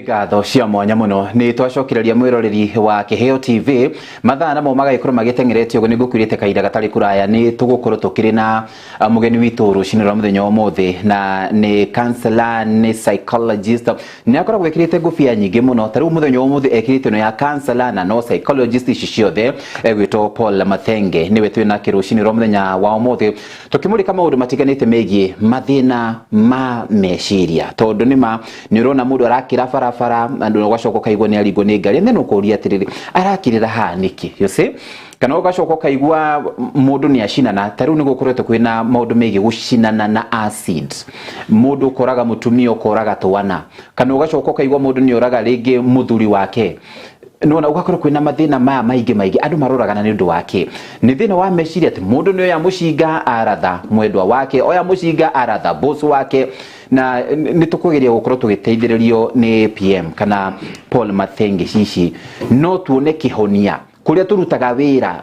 Ngatho cia mwanya muno ni twacokereria mwiroreri wa Kiheo TV. Mathaa namo magagĩkorwo magĩteng'erete ũguo, nĩngũkwĩrĩte kahinda gatarĩ kũraya nĩ tũgũkorwo tũkĩrĩ na mũgeni witũ rũcinĩ rwa mũthenya wa ũmũthĩ, na nĩ counselor, nĩ psychologist, nĩ akoragwo ekĩrĩte ngũbia nyingĩ mũno. Ta rĩu mũthenya wa ũmũthĩ ekĩrĩte ĩno ya counselor na no psychologist, ici ciothe. Egwĩtwo Paul Mathenge, nĩwe twĩ nake rũcinĩ rwa mũthenya wa ũmũthĩ tũkĩmũrĩka maũndũ matiganĩte megiĩ mathĩna ma meciria, tondũ nĩma nĩ ũrona mũndũ arakĩra barabara, andũ ũgacoka ũkaigua nĩ aringwo nĩ ngari, then ũkoria atĩrĩrĩ, arakĩrĩra haha nĩkĩ? You see, kana ũgacoka ũkaigua mũndũ nĩ acinana. Ta rĩu nĩ gũkoretwo kwĩna maũndũ megiĩ gũcinana na acid, mũndũ ũkoraga mũtumia, ũkoraga twana, kana ũgacoka ũkaigua mũndũ nĩ oraga rĩngĩ mũthuri wake. Nona ũgakorwo kwĩna mathĩna maya maingĩ maingĩ, andũ maroragana nĩ ũndũ wake, nĩ thĩna wa meciria, atĩ mũndũ nĩ oya mũcinga aratha mwendwa wake, oya mũcinga aratha boss wake. Na nĩ tũkũgeria gũkorwo tũgĩteithĩrĩrio nĩ PM kana Paul Mathenge, hihi no tuone kĩhonia kũrĩa tũrutaga wĩra.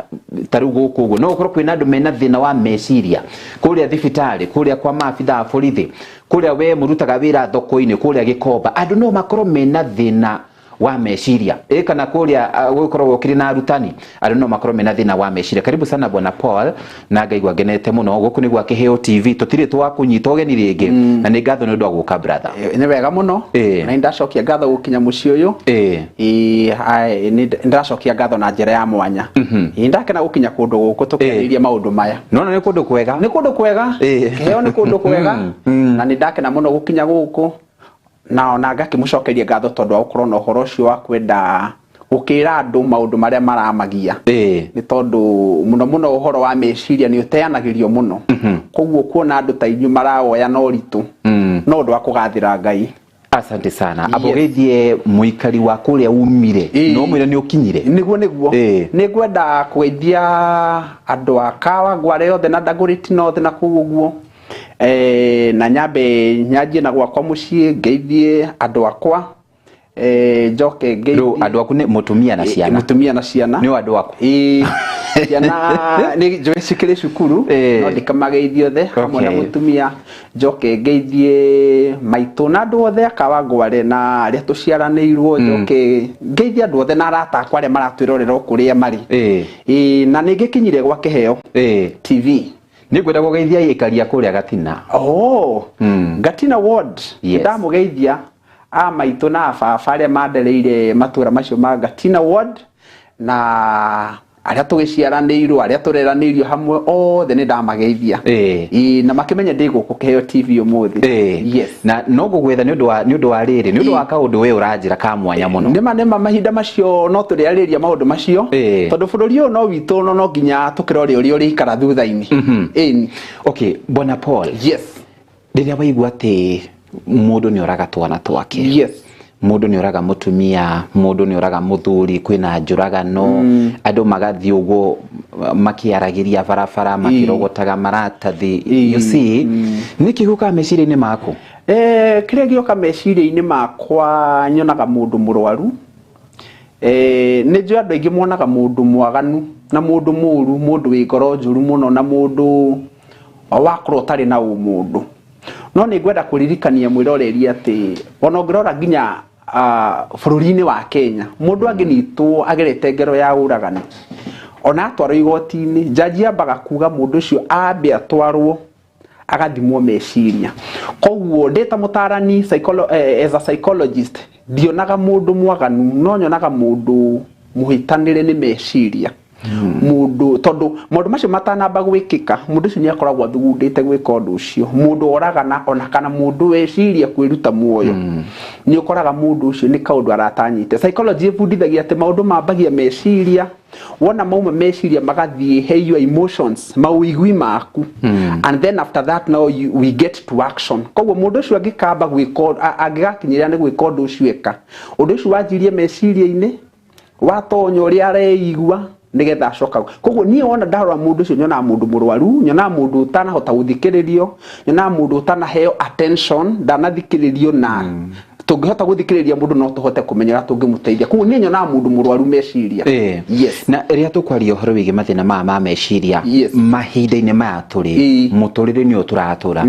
Ta rĩu gũkũ ũguo no gũkorwo kwĩna andũ mena thĩna wa meciria, kũrĩa thibitarĩ, kũrĩa kwa maabitha a borithi, kũrĩa we mũrutaga wĩra thoko-inĩ, kũrĩa Gĩkomba, andũ no makorwo mena thĩna wa meciria, ĩ kana kũrĩa gũkoragwo kũrĩ na arutani, andũ no makorwo mena thĩna wa meciria. Karibu sana, bwana Paul, na ngaigua ngenete mũno. Gũkũ nĩ gwa Kĩheo TV, tũtirĩ twa kũnyita ũgeni rĩngĩ, na nĩ ngatho nĩ ũndũ wa gũka, brother. Nĩ wega mũno. Na nĩndacokia ngatho gũkinya mũciĩ ũyũ. Ĩĩ, nĩ ndĩracokia ngatho na njĩra ya mwanya. Ĩĩ, ndakena gũkinya kũndũ gũkũ tũkĩarĩria maũndũ maya. Nona nĩ kũndũ kwega. Nĩ kũndũ kwega. Kĩheo nĩ kũndũ kwega. Na nĩ ndakena mũno gũkinya gũkũ, na ona ngakĩmũcokeria ngatho tondũ wa gũkorwo na ũhoro ũcio wa kwenda gũkĩra andũ maũndũ marĩa maramagia, nĩ tondũ mũno mũno ũhoro wa meciria nĩ ũteanagĩrio mũno. Koguo kuona andũ ta inyuĩ marawoya na ũritũ no ũndũ wa kũgathĩra Ngai. Asante sana. Abo geithie mũikari wa kũrĩa umire. No mwĩre nĩ ũkinyire. Nĩguo. Nĩ ngwenda kũgeithia andũ a Kawangware othe na Dagoretti North na kũu ũguo. Na nyambe nyanjie na gwakwa mũciĩ, ngeithie andũ akwa, njoke ngeithie Rĩu andũ aku nĩ mũtumia na ciana? Mũtumia na ciana. Nĩ andũ aku. Ĩĩ, ciana nĩ njũĩ cikĩrĩ cukuru, no ndikamageithie othe hamwe na mũtumia. Njoke ngeithie maitũ na andũ othe a Kawangware na arĩa tũciaranĩirwo. Njoke ngeithie andũ othe na arata akwa arĩa maratwĩrorera o kũrĩa marĩ. Ĩĩ, na nĩ ngĩkinyire gwa Kĩheo TV. Nĩ ngwenda kũgeithia ikaria kũrĩa Gatina. Oh, Gatina Ward. Ndamũgeithia a maitũ na a baba arĩa mandereire matũra macio ma Gatina Ward, na arĩa tũgĩciaranĩirwo, arĩa tũreranĩirio hamwe, othe nĩ ndamageithia. Ĩĩ, na makĩmenye ndĩ gũkũ Kĩheo TV ũmũthĩ. Yes. Na no ngũgwetha nĩ ũndũ wa rĩrĩ, nĩ ũndũ wa kaũndũ we ũranjĩra ka mwanya mũno. Nĩma, mahinda macio no tũrĩarĩria maũndũ macio, tondũ bũrũri ũyũ no witũ, no nginya tũkĩrore ũrĩa ũrĩikara thutha-inĩ. Ĩni. Okay, bwana Paul. Yes. Rĩrĩa waigua atĩ mũndũ nĩ oraga twana twake, mũndũ nĩ oraga mũtumia, mũndũ nĩ oraga mũthuri, kwĩna njũragano, andũ magathiĩ ũguo makĩaragĩria barabara, makĩrogotaga maratathi, you see, nĩkĩ gĩũkaga meciria-inĩ maku? Kĩrĩa gĩoka meciria-inĩ makwa, nyonaga mũndũ mũrwaru. Nĩ njũĩ andũ aingĩ monaga mũndũ mwaganu na mũndũ mũru, mũndũ wĩ ngoro njũru mũno na mũndũ wakorwo ũtarĩ na ũmũndũ, no nĩ ngwenda kũririkania mwĩroreri atĩ ona ũngĩrora nginya bũrũri-inĩ wa Kenya, mũndũ angĩnyitwo agerete ngero ya ũragani, ona atwarwo igoti-inĩ, jaji ambaga kuga mũndũ ũcio ambe atwarwo agathimwo meciria. Koguo ndĩ ta mũtarani, as a psychologist, ndionaga mũndũ mwaganu, no nyonaga mũndũ mũhĩtanĩre nĩ meciria, mũndũ tondũ maũndũ macio matanamba gwĩkĩka, mũndũ ũcio nĩ akoragwo athugundĩte gwĩka ũndũ ũcio. Mũndũ oragana ona kana mũndũ weciria kwĩruta muoyo, nĩ ũkoraga mũndũ ũcio nĩ kaũndũ aratanyĩte. Psychology ĩbundithagia atĩ maũndũ mambagia meciria, wona mauma meciria magathiĩ he your emotions, mawĩigui maku, and then after that now we get to action. Koguo mũndũ ũcio angĩkamba gwĩka, angĩgakinyĩrĩra nĩ gwĩka ũndũ ũcio, eka ũndũ ũcio wanjirie meciria-inĩ, watonya ũrĩa areigua nĩgetha acoka. Koguo niĩ wona ndarora mũndũ ũcio, nyonaga mũndũ mũrwaru, nyonaga mũndũ ũtanahota gũthikĩrĩrio, nyonaga mũndũ ũtanaheo attention, ndanathikĩrĩrio na Tũngĩhota gũthikĩrĩria mũndũ, no tũhote kũmenya ũrĩa tũngĩmũteithia. Koguo niĩ nyonaga mũndũ mũrwaru meciria. Yes. Na rĩrĩa tũkwaria ũhoro wĩgiĩ mathĩna maya ma meciria, mahinda-inĩ maya tũrĩ, mũtũrĩre-inĩ ũyũ tũratũra,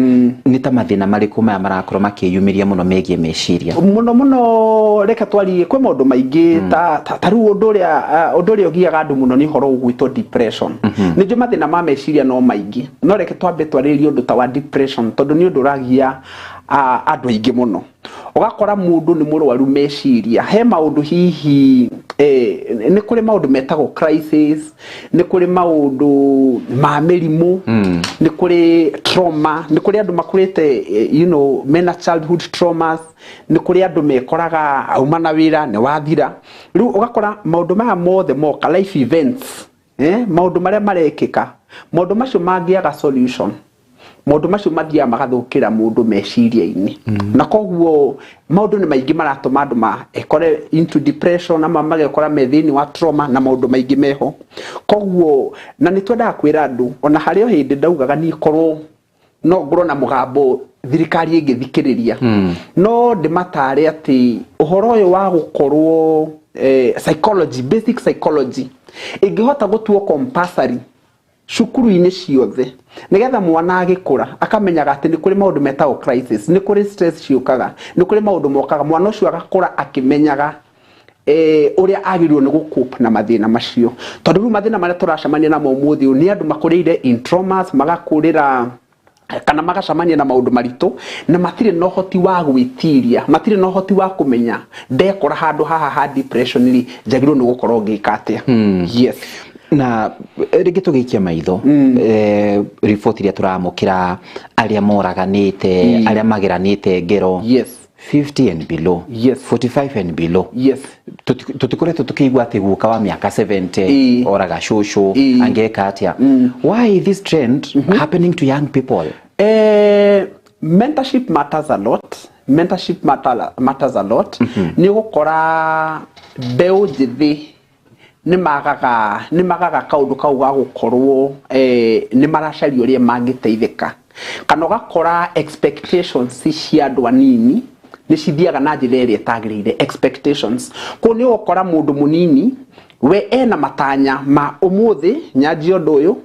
nĩ ta mathĩna marĩkũ maya marakorwo makĩyumĩria mũno megiĩ meciria? Mũno mũno, reke twarie, kwĩ maũndũ maingĩ, ta rĩu ũndũ ũrĩa ũgiaga andũ mũno nĩ ũhoro ũgwĩtwo depression. Nĩ njũĩ mathĩna ma meciria no maingĩ, no reke twambe twarĩrĩrie ũndũ ta wa depression, tondũ nĩ ũndũ ũragia andũ aingĩ mũno. Ũgakora mũndũ nĩ mũrwaru meciria, he maũndũ hihi, nĩ kũrĩ maũndũ metagwo crisis, nĩ kũrĩ maũndũ ma mĩrimũ, nĩ kũrĩ trauma, nĩ kũrĩ andũ makũrĩte mena childhood traumas, nĩ kũrĩ andũ mekoraga auma na wĩra nĩ wathira. Rĩu ũgakora maũndũ maya mothe moka, life events, maũndũ marĩa marekĩka, maũndũ macio mangĩaga solution, maũndũ macio mathiaga magathũkĩra mũndũ meciria-inĩ. Na koguo maũndũ nĩ maingĩ maratũma andũ maekore into depression, ama magekora me thĩinĩ wa trauma na maũndũ maingĩ meho. Koguo na nĩ twendaga kwĩra andũ, ona harĩ o hĩndĩ ndaugaga niĩ korwo no ngorwo na mũgambo thirikari ĩngĩthikĩrĩria, no ndĩmatare atĩ ũhoro ũyũ wa gũkorwo psychology, basic psychology ĩngĩhota gũtuo compulsory cukuru-inĩ ciothe, nĩgetha mwana agĩkũra akamenyaga atĩ nĩ kũrĩ maũndũ metagwo crisis, nĩ kũrĩ stress ciũkaga, nĩ kũrĩ maũndũ mokaga, mwana ũcio agakũra akĩmenyaga ũrĩa agĩrĩirwo nĩ gũcope na mathĩna macio. Tondũ rĩu mathĩna marĩa tũracemania namo ũmũthĩ ũyũ nĩ andũ makũrĩire in traumas, magakũrĩra kana magacemania na maũndũ maritũ, na matirĩ na ũhoti wa gwĩtiria, matirĩ na ũhoti wa kũmenya ndekora handũ haha ha depression rĩ, njagĩrĩirwo nĩ gũkorwo ngĩka atĩa. Yes. Na rĩngĩ tũgĩikia maitho, riboti iria tũramũkĩra, arĩa moraganĩte, arĩa mageranĩte ngero, 50 and below, 45 and below, tũtikoretwo tũkĩigua atĩ guka wa mĩaka 70 oraga cũcũ, angĩka atĩa. Why this trend happening to young people? Mentorship matters a lot. Mentorship matters a lot. Nĩ ũgũkora mbeũ njĩthĩ nĩ magaga kaũndũ kau ga gũkorwo nĩ maracaria ũrĩa mangĩteithĩka, kana ũgakora expectations cia andũ anini nĩ cithiaga na njĩra ĩrĩa ĩtagĩrĩire expectations. Koguo nĩ ũgũkora mũndũ mũnini we ena matanya ma ũmũthĩ nyanjie ũndũ ũyũ,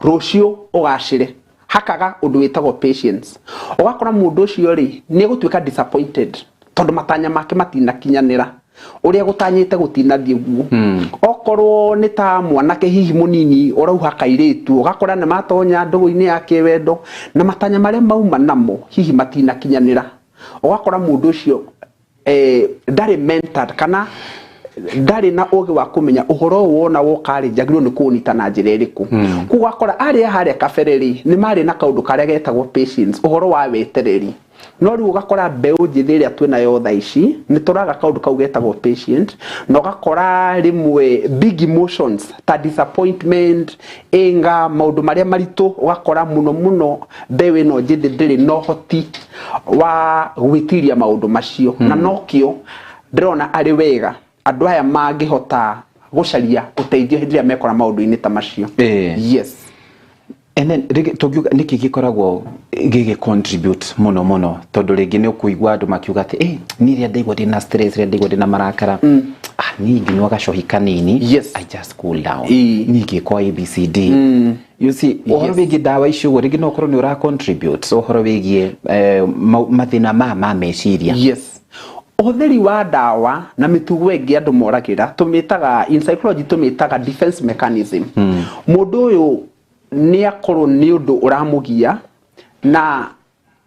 rũciũ ũgacĩre, hakaga ũndũ wĩtagwo patience. Ũgakora mũndũ ũcio rĩ, nĩ egũtuĩka disappointed tondũ matanya make matinakinyanĩra, ũrĩa gũtanyĩte gũtinathiĩ guo. Okorwo nĩ ta mwanake hihi mũnini ũrauha kairĩtu, ũgakora nĩ matonya ndũgũ-inĩ ya kĩwendo na matanya marĩa mauma namo hihi matinakinyanĩra, ũgakora mũndũ ũcio ndarĩ mentored kana ndarĩ na ũgĩ wa kũmenya ũhoro ũyũ wona woka rĩ, njagĩrĩirwo nĩ kũũnyita na njĩra ĩrĩkũ. Koguo ũgakora arĩa harĩa kabere rĩ, nĩ marĩ na kaũndũ karĩa getagwo patience, ũhoro wa wetereri. No rĩu ũgakora mbeũ njĩthĩ ĩrĩa twĩnayo thaa ici nĩ tũraga kaũndũ kau getagwo patient, na ũgakora rĩmwe big emotions ta disappointment, anger, maũndũ marĩa maritũ, ũgakora mũno mũno mbeũ ĩno njĩthĩ ndĩrĩ na ũhoti wa gwĩtiria maũndũ macio. Na nokĩo ndĩrona arĩ wega andũ aya mangĩhota gũcaria ũteithio hĩndĩ ĩrĩa mekora maũndũ-inĩ ta macio. Yes. And then rĩngĩ tũngiuga nĩkĩ gĩkoragwo gĩgĩ contribute mũno mũno? Tondũ rĩngĩ nĩ ũkũigua andũ makiuga atĩ niĩ rĩrĩa ndaigua ndĩna stress, rĩrĩa ndaigua ndĩna marakara, niĩ ngĩnyua gacohi kanini, I just cool down, niĩ ngĩkwo ABCD. You see, ũhoro wĩgiĩ ndawa icio ũguo, rĩngĩ no ũkorwo nĩ ũra contribute ũhoro wĩgiĩ mathĩna ma meciria. Yes, ũhũthĩri wa ndawa na mĩtugo ĩngĩ andũ moragĩra, tũmĩtaga in psychology, tũmĩtaga defense mechanism. Mũndũ ũyũ nĩ akorwo nĩ ũndũ ũramũgia na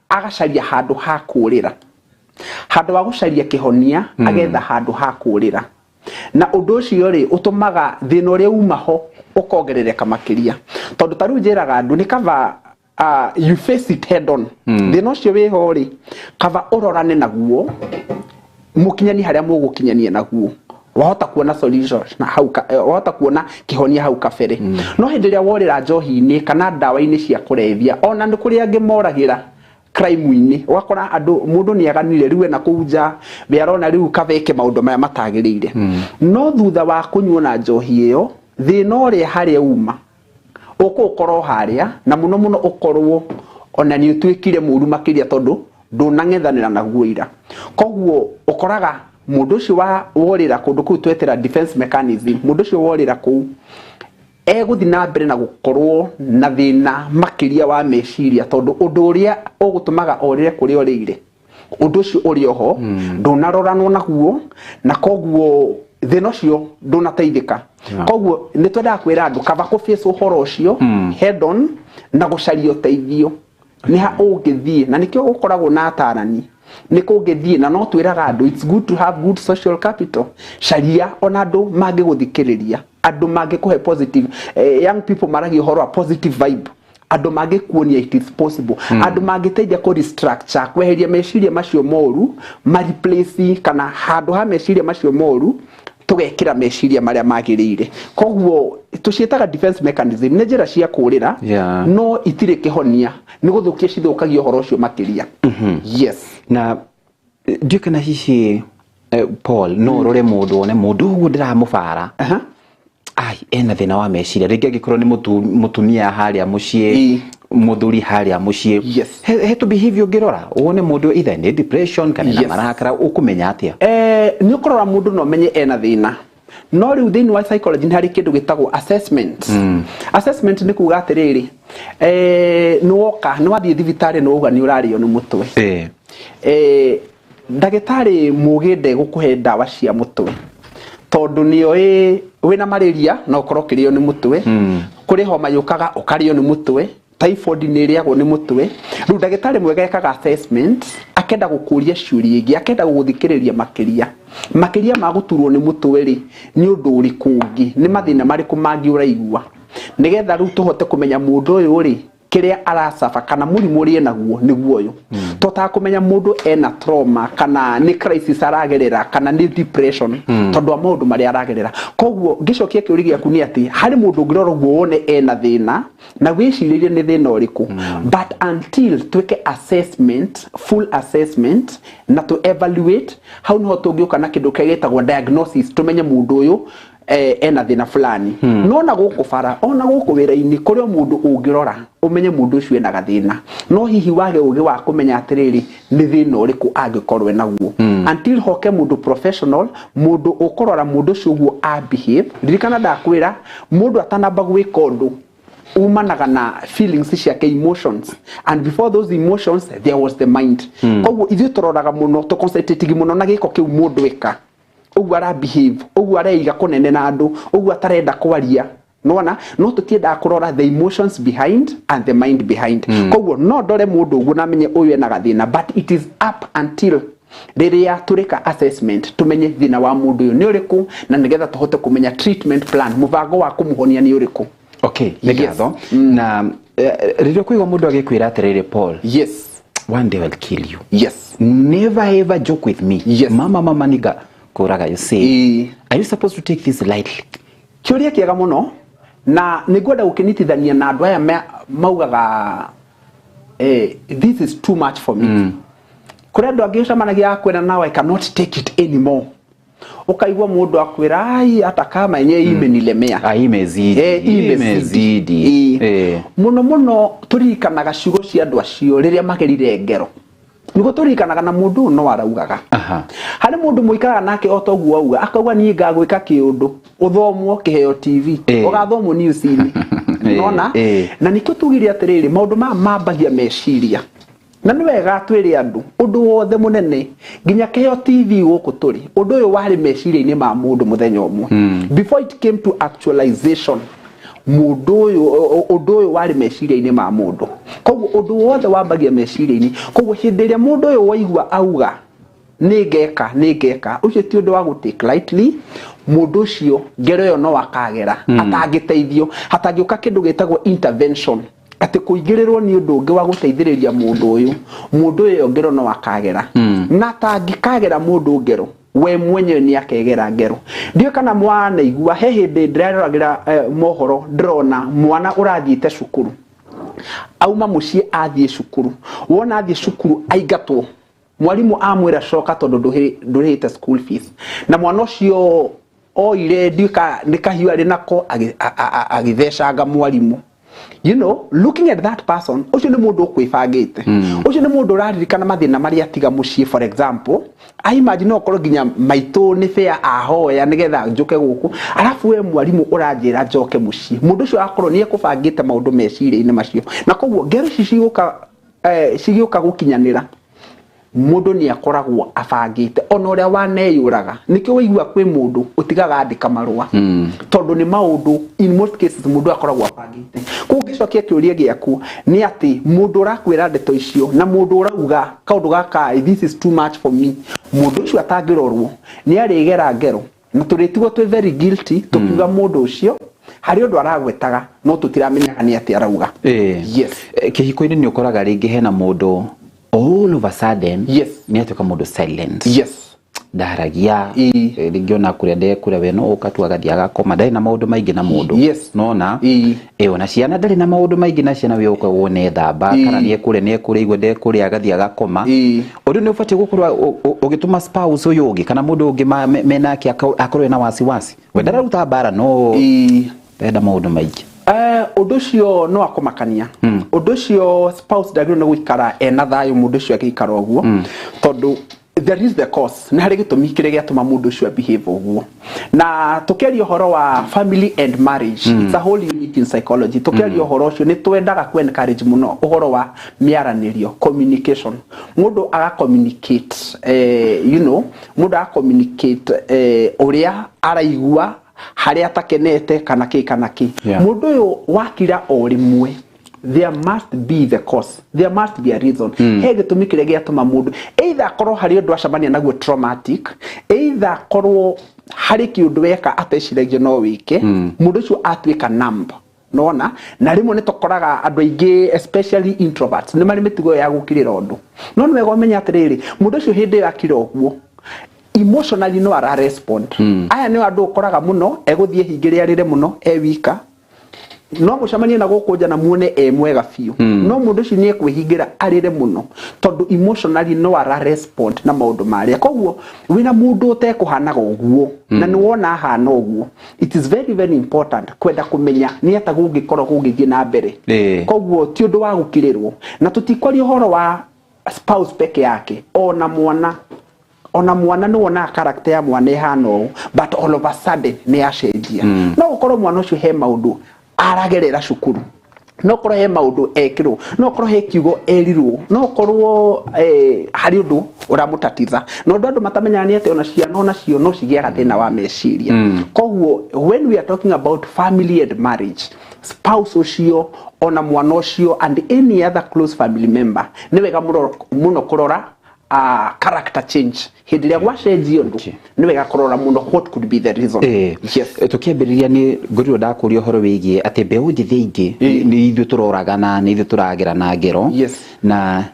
agacaria handũ ha kũrĩra, handũ ha gũcaria kĩhonia, agetha handũ ha kũrĩra, na ũndũ ũcio rĩ, ũtũmaga thĩna ũrĩa uma ho ũkongerereka makĩria. Tondũ ta rĩu njĩraga andũ nĩ kaba you face it head on. Thĩna ũcio wĩho rĩ, kaba ũrorane naguo, mũkinyanie harĩa mũgũkinyania naguo, wahota kuona solution na hau wahota kuona kĩhonia hau kabere. No hĩndĩ ĩrĩa worĩra njohi-inĩ kana ndawa-inĩ cia kũrebia, ona nĩ kũrĩ angĩ moragĩra crime-inĩ, ũgakora andũ mũndũ nĩ aganire rĩu ena kũu nja, we arona rĩu kabeke maũndũ maya matagĩrĩire. No thutha wa kũnyua na njohi ĩyo, thĩna ũrĩa harĩa uma ũkũũkorwo harĩa, na mũno mũno ũkorwo ona nĩ ũtuĩkire mũru makĩria tondũ Ndũnang'ethanĩra naguo ira. Koguo ũkoraga mũndũ ũcio wa worĩra kũndũ kũu twetera defense mechanism, mũndũ ũcio worĩra kũu egũthiĩ na mbere na gũkorwo na thĩna makĩria wa meciria, tondũ ũndũ ũrĩa ũgũtũmaga orĩre kũrĩa orĩire, ũndũ ũcio ũrĩ oho, ndũnaroranwo naguo, na koguo thĩna ũcio ndũnateithĩka. Koguo nĩ twendaga kwĩra andũ kaba kũ face ũhoro ũcio head on na gũcaria ũteithio nĩ ha ũngĩthiĩ, na nĩkĩo gũkoragwo na atarani nĩ kũngĩthiĩ. Na no twĩraga andũ, it's good to have good social capital. Caria ona andũ mangĩgũthikĩrĩria, andũ mangĩkũhe positive, young people maragia ũhoro wa positive vibe, andũ mangĩkuonia it is possible, andũ mangĩteithia kũ restructure, kweheria meciria macio moru, ma replace, kana handũ ha meciria macio moru tũgekĩra meciria marĩa magĩrĩire. Koguo tũciĩtaga defense mechanism, nĩ njĩra cia kũrĩra, no itirĩ kĩhonia, nĩ gũthũkia cithũkagia ũhoro ũcio makĩria. Yes. Na ndiũ kana hihi, Paul, no ũrore mũndũ wone mũndũ ũguo ndĩramũbara, ai, ena thĩna wa meciria, rĩngĩ angĩkorwo nĩ mũtumia harĩa mũciĩ, mũthuri harĩa mũciĩ, he tũ behavior ũngĩrora wone mũndũ either nĩ depression kana na marakara, ũkũmenya atĩa? Nĩ ũkũrora mũndũ no ũmenye ena thĩna, no rĩu thĩinĩ wa psychology nĩ harĩ kĩndũ gĩtagwo assessment. Assessment nĩ kuga atĩrĩrĩ, nĩ woka, nĩ wathiĩ thibitarĩ, nĩ wauga nĩ ũrarĩo nĩ mũtwe. Ndagĩtarĩ mũgĩ ndegũkũhe ndawa cia mũtwe, tondũ nĩoĩ wĩna malaria no ũkorwo ũkĩrĩo nĩ mũtwe, kũrĩ homa yũkaga ũkarĩo nĩ mũtwe, typhoid nĩ ĩrĩagwo nĩ mũtwe. Rĩu ndagĩtarĩ mwega ekaga assessment, akenda gũkũria ciũria ingĩ, akenda gũgũthikĩrĩria makĩria makĩria ma gũturwo nĩ mũtwe rĩ, nĩ ũndũ ũrĩkũ ũngĩ, nĩ mathĩna marĩkũ mangĩ ũraigua, nĩgetha rĩu tũhote kũmenya mũndũ ũyũ rĩ, kĩrĩa aracaba kana mũrimũ ũrĩa enaguo nĩguo ũyũ. Tũhotaga kũmenya mũndũ ena trauma kana nĩ crisis aragerera kana nĩ depression, tondũ wa maũndũ marĩa aragerera. Koguo ngĩcokia kĩũria gĩaku nĩ atĩ harĩ mũndũ ũngĩrora ũguo wone ena thĩna na wĩcirĩrie nĩ thĩna ũrĩkũ, but until twĩke assessment, full assessment, na to evaluate, hau niho tũngĩũka na kĩndũ kĩrĩa gĩtagwo diagnosis, tũmenye mũndũ ũyũ ena thĩna fulani. No na gũkũ bara, ona gũkũ wĩra-inĩ, kũrĩ o mũndũ ũngĩrora ũmenye mũndũ ũcio ena gathĩna, no hihi wage ũgĩ wa kũmenya atĩrĩrĩ, nĩ thĩna ũrĩkũ angĩkorwo enaguo, until hoke mũndũ professional, mũndũ ũkũrora mũndũ ũcio ũguo a behave. Ririkana ndakwĩra, mũndũ atanamba gwĩka ũndũ umanaga na feelings ciake, emotions, and before those emotions there was the mind. Koguo ithuĩ tũroraga mũno, tũ concentrate mũno na gĩko kĩu mũndũ eka ũguo ara behave ũguo, areiga kũnene na andũ ũguo, atarenda kwaria nona, no tũtiendaga kũrora the emotions behind and the mind behind. Koguo no ndore mũndũ ũguo na menye ũyũ ena gathĩna, but it is up until rĩrĩa tũrĩka assessment tũmenye thĩna wa mũndũ ũyũ nĩ ũrĩkũ, na nĩgetha tũhote kũmenya treatment plan, mũbango wa kũmũhonia nĩ ũrĩkũ. Okay, nĩ ngatho. Na rĩrĩa ũkũigua mũndũ agĩkwĩra atĩrĩrĩ, "Paul, one day I'll kill you. Never ever joke with me. Mama, mama, niga kũraga," you see, are you supposed to take this lightly? Kĩũria kĩega mũno, na nĩ ngwenda gũkĩnyitithania na andũ aya maugaga, "This is too much for me." Kũrĩ andũ angĩ ũcemanagia akwĩra, "Now I cannot take it anymore." Ũkaigua mũndũ akwĩra, "Ai, hata kama yenyewe imenilemea." Ah, imezidi. Imezidi. Mũno mũno tũririkanaga ciugo cia andũ acio rĩrĩa magerire ngero, nĩguo tũririkanaga na mũndũ ũyũ no araugaga. Harĩ mũndũ mũikaraga nake o toguo auga, akauga, "Niĩ ngagwĩka kĩũndũ ũthomwo Kĩheo TV, ũgathomwo news-inĩ." Nona na nĩkĩo tugire atĩrĩrĩ, maũndũ maya mambagia meciria, na nĩ wega twĩre andũ ũndũ wothe mũnene nginya Kĩheo TV gũkũ tũrĩ, ũndũ ũyũ warĩ meciria-inĩ ma mũndũ mũthenya ũmwe before it came to actualization. Mũndũ ũyũ, ũndũ ũyũ warĩ meciria-inĩ ma mũndũ, koguo ũndũ wothe wambagia meciria-inĩ. Koguo hĩndĩ ĩrĩa mũndũ ũyũ waigua auga, "Nĩ ngeka, nĩ ngeka," ũcio ti ũndũ wa gũ take lightly. Mũndũ ũcio ngero ĩyo no akagera atangĩteithio, hatangĩũka kĩndũ gĩtagwo intervention, atĩ kũingĩrĩrwo nĩ ũndũ ũngĩ wa gũteithĩrĩria mũndũ ũyũ. Mũndũ ũyũ ngero no akagera, na atangĩkagera mũndũ ngero, we mwenyewe nĩ akegera ngero. Ndiũĩ kana mwanaigua, he hĩndĩ ndĩraroragĩra mohoro, ndĩrona mwana ũrathiĩte cukuru, auma mũciĩ athiĩ cukuru, wona athiĩ cukuru aingatwo, mwarimũ amwĩra, "Coka tondũ ndũrĩhĩte school fees." Na mwana ũcio oire, ndiũĩ nĩ kahiũ arĩ nako, agĩthecanga mwarimũ. Looking at that person, ũcio nĩ mũndũ ũkwĩbangĩte, ũcio nĩ mũndũ ũraririkana mathĩna marĩa atiga mũciĩ. For example, I imagine no ũkorwo nginya maitũ nĩ fair ahoya nĩgetha njũke gũkũ, arabu we mwarimũ ũranjĩra njoke mũciĩ. Mũndũ ũcio akorwo nĩ ekũbangĩte maũndũ meciria-inĩ macio, na koguo ngero ici cigũka, cigĩũka gũkinyanĩra, mũndũ nĩ akoragwo abangĩte ona ũrĩa waneyũraga. Nĩkĩo waigua kwĩ mũndũ ũtigaga andĩka marũa, tondũ nĩ maũndũ in most cases mũndũ akoragwo abangĩte. Koguo ngĩcokia kĩũria gĩaku nĩ atĩ mũndũ ũrakwĩra ndeto icio na mũndũ ũrauga kaũndũ gaka, "This is too much for me," mũndũ ũcio atangĩrorwo nĩ arĩgera ngero na tũrĩtigwo twĩ very guilty tũkiuga mũndũ ũcio harĩ ũndũ aragwetaga no tũtiramenyaga nĩ atĩ arauga. Yes. Kĩhiko-inĩ nĩ ũkoraga rĩngĩ hena mũndũ all of a sudden nĩ atuĩka mũndũ silent, ndaragia. Rĩngĩ ona kũrĩa ndekũrĩa we no ũka tu agathiĩ agakoma, ndarĩ na maũndũ maingĩ na mũndũ. Nona ona ciana ndarĩ na maũndũ maingĩ na ciana, we ũka wone thamba kana nĩ ekũrĩa nĩ ekũrĩa igua ndekũrĩa agathiĩ agakoma. Ũndũ nĩ ũbatiĩ gũkorwo ũgĩtũma spouse ũyũ ũngĩ kana mũndũ ũngĩ menake akorwo ena wasiwasi, we ndararuta mbara no ndenda maũndũ maingĩ. Ũndũ ũcio no akũmakania. Ũndũ ũcio spouse ndagĩrĩirwo nĩ gũikara ena thayũ mũndũ ũcio agĩikara ũguo, tondũ there is the cause, nĩ harĩ gĩtũmi kĩrĩa gĩatũma mũndũ ũcio behave ũguo. Na tũkĩaria ũhoro wa family and marriage, it's a whole unit in psychology. Tũkĩaria ũhoro ũcio nĩ twendaga ku encourage mũno ũhoro wa mĩaranĩrio, communication. Mũndũ aga communicate, mũndũ aga communicate ũrĩa araigua, harĩa atakenete kana kĩ kana kĩ. Mũndũ ũyũ wakira o rĩmwe, there must be the cause, there must be a reason. He gĩtũmi kĩrĩa gĩatũma mũndũ either akorwo harĩ ũndũ acemania naguo traumatic, either akorwo harĩ kĩũndũ weka ateciragia no wĩke, mũndũ ũcio atuĩka numb. Nona na rĩmwe nĩ tũkoraga andũ aingĩ, especially introverts, nĩ marĩ mĩtugo ya gũkirĩra ũndũ, no nĩ wega ũmenye atĩrĩrĩ, mũndũ ũcio hĩndĩ ĩyo akira ũguo emotionally no ara respond. Aya nĩ andũ ũkoraga mũno egũthiĩ hingĩre arĩre mũno e wika, no mũcemanie na gũkũ nja na muone e mwega biũ, no mũndũ ũcio nĩ ekwĩhingĩra arĩre mũno tondũ emotionally no ara respond na maũndũ marĩa. Koguo wĩna mũndũ ũtekũhanaga ũguo na nĩ wona ahana ũguo, it is very very important kwenda kũmenya nĩ ata gũngĩkorwo gũgĩthiĩ na mbere. Koguo ti ũndũ wa gũkirĩrwo, na tũtikwaria ũhoro wa spouse peke yake, ona mwana. Ona mwana nĩ wonaga character ya mwana ĩhana ũũ, but all of a sudden nĩ yacenjia. No gũkorwo mwana ũcio he maũndũ aragerera cukuru, no korwo he maũndũ ekĩrwo, no korwo he kiugo erirwo, no korwo harĩ ũndũ ũramũtatiza. Na ũndũ andũ matamenyaga nĩ atĩ ona ciana onacio no cigĩaga thĩna wa meciria. Koguo when we are talking about family and marriage, spouse ũcio ona mwana ũcio and any other close family member, nĩ wega mũno mũno kũrora character change hĩndĩ ĩrĩa gwacenjia ũndũ. Nĩ wega kũrora mũno what could be the reason. Yes. Tũkĩambĩrĩria nĩ ngorirwo ndakũria ũhoro wĩgiĩ atĩ mbeũ njĩthĩ aingĩ nĩ ithuĩ tũroragana, nĩ ithuĩ tũragerana ngero na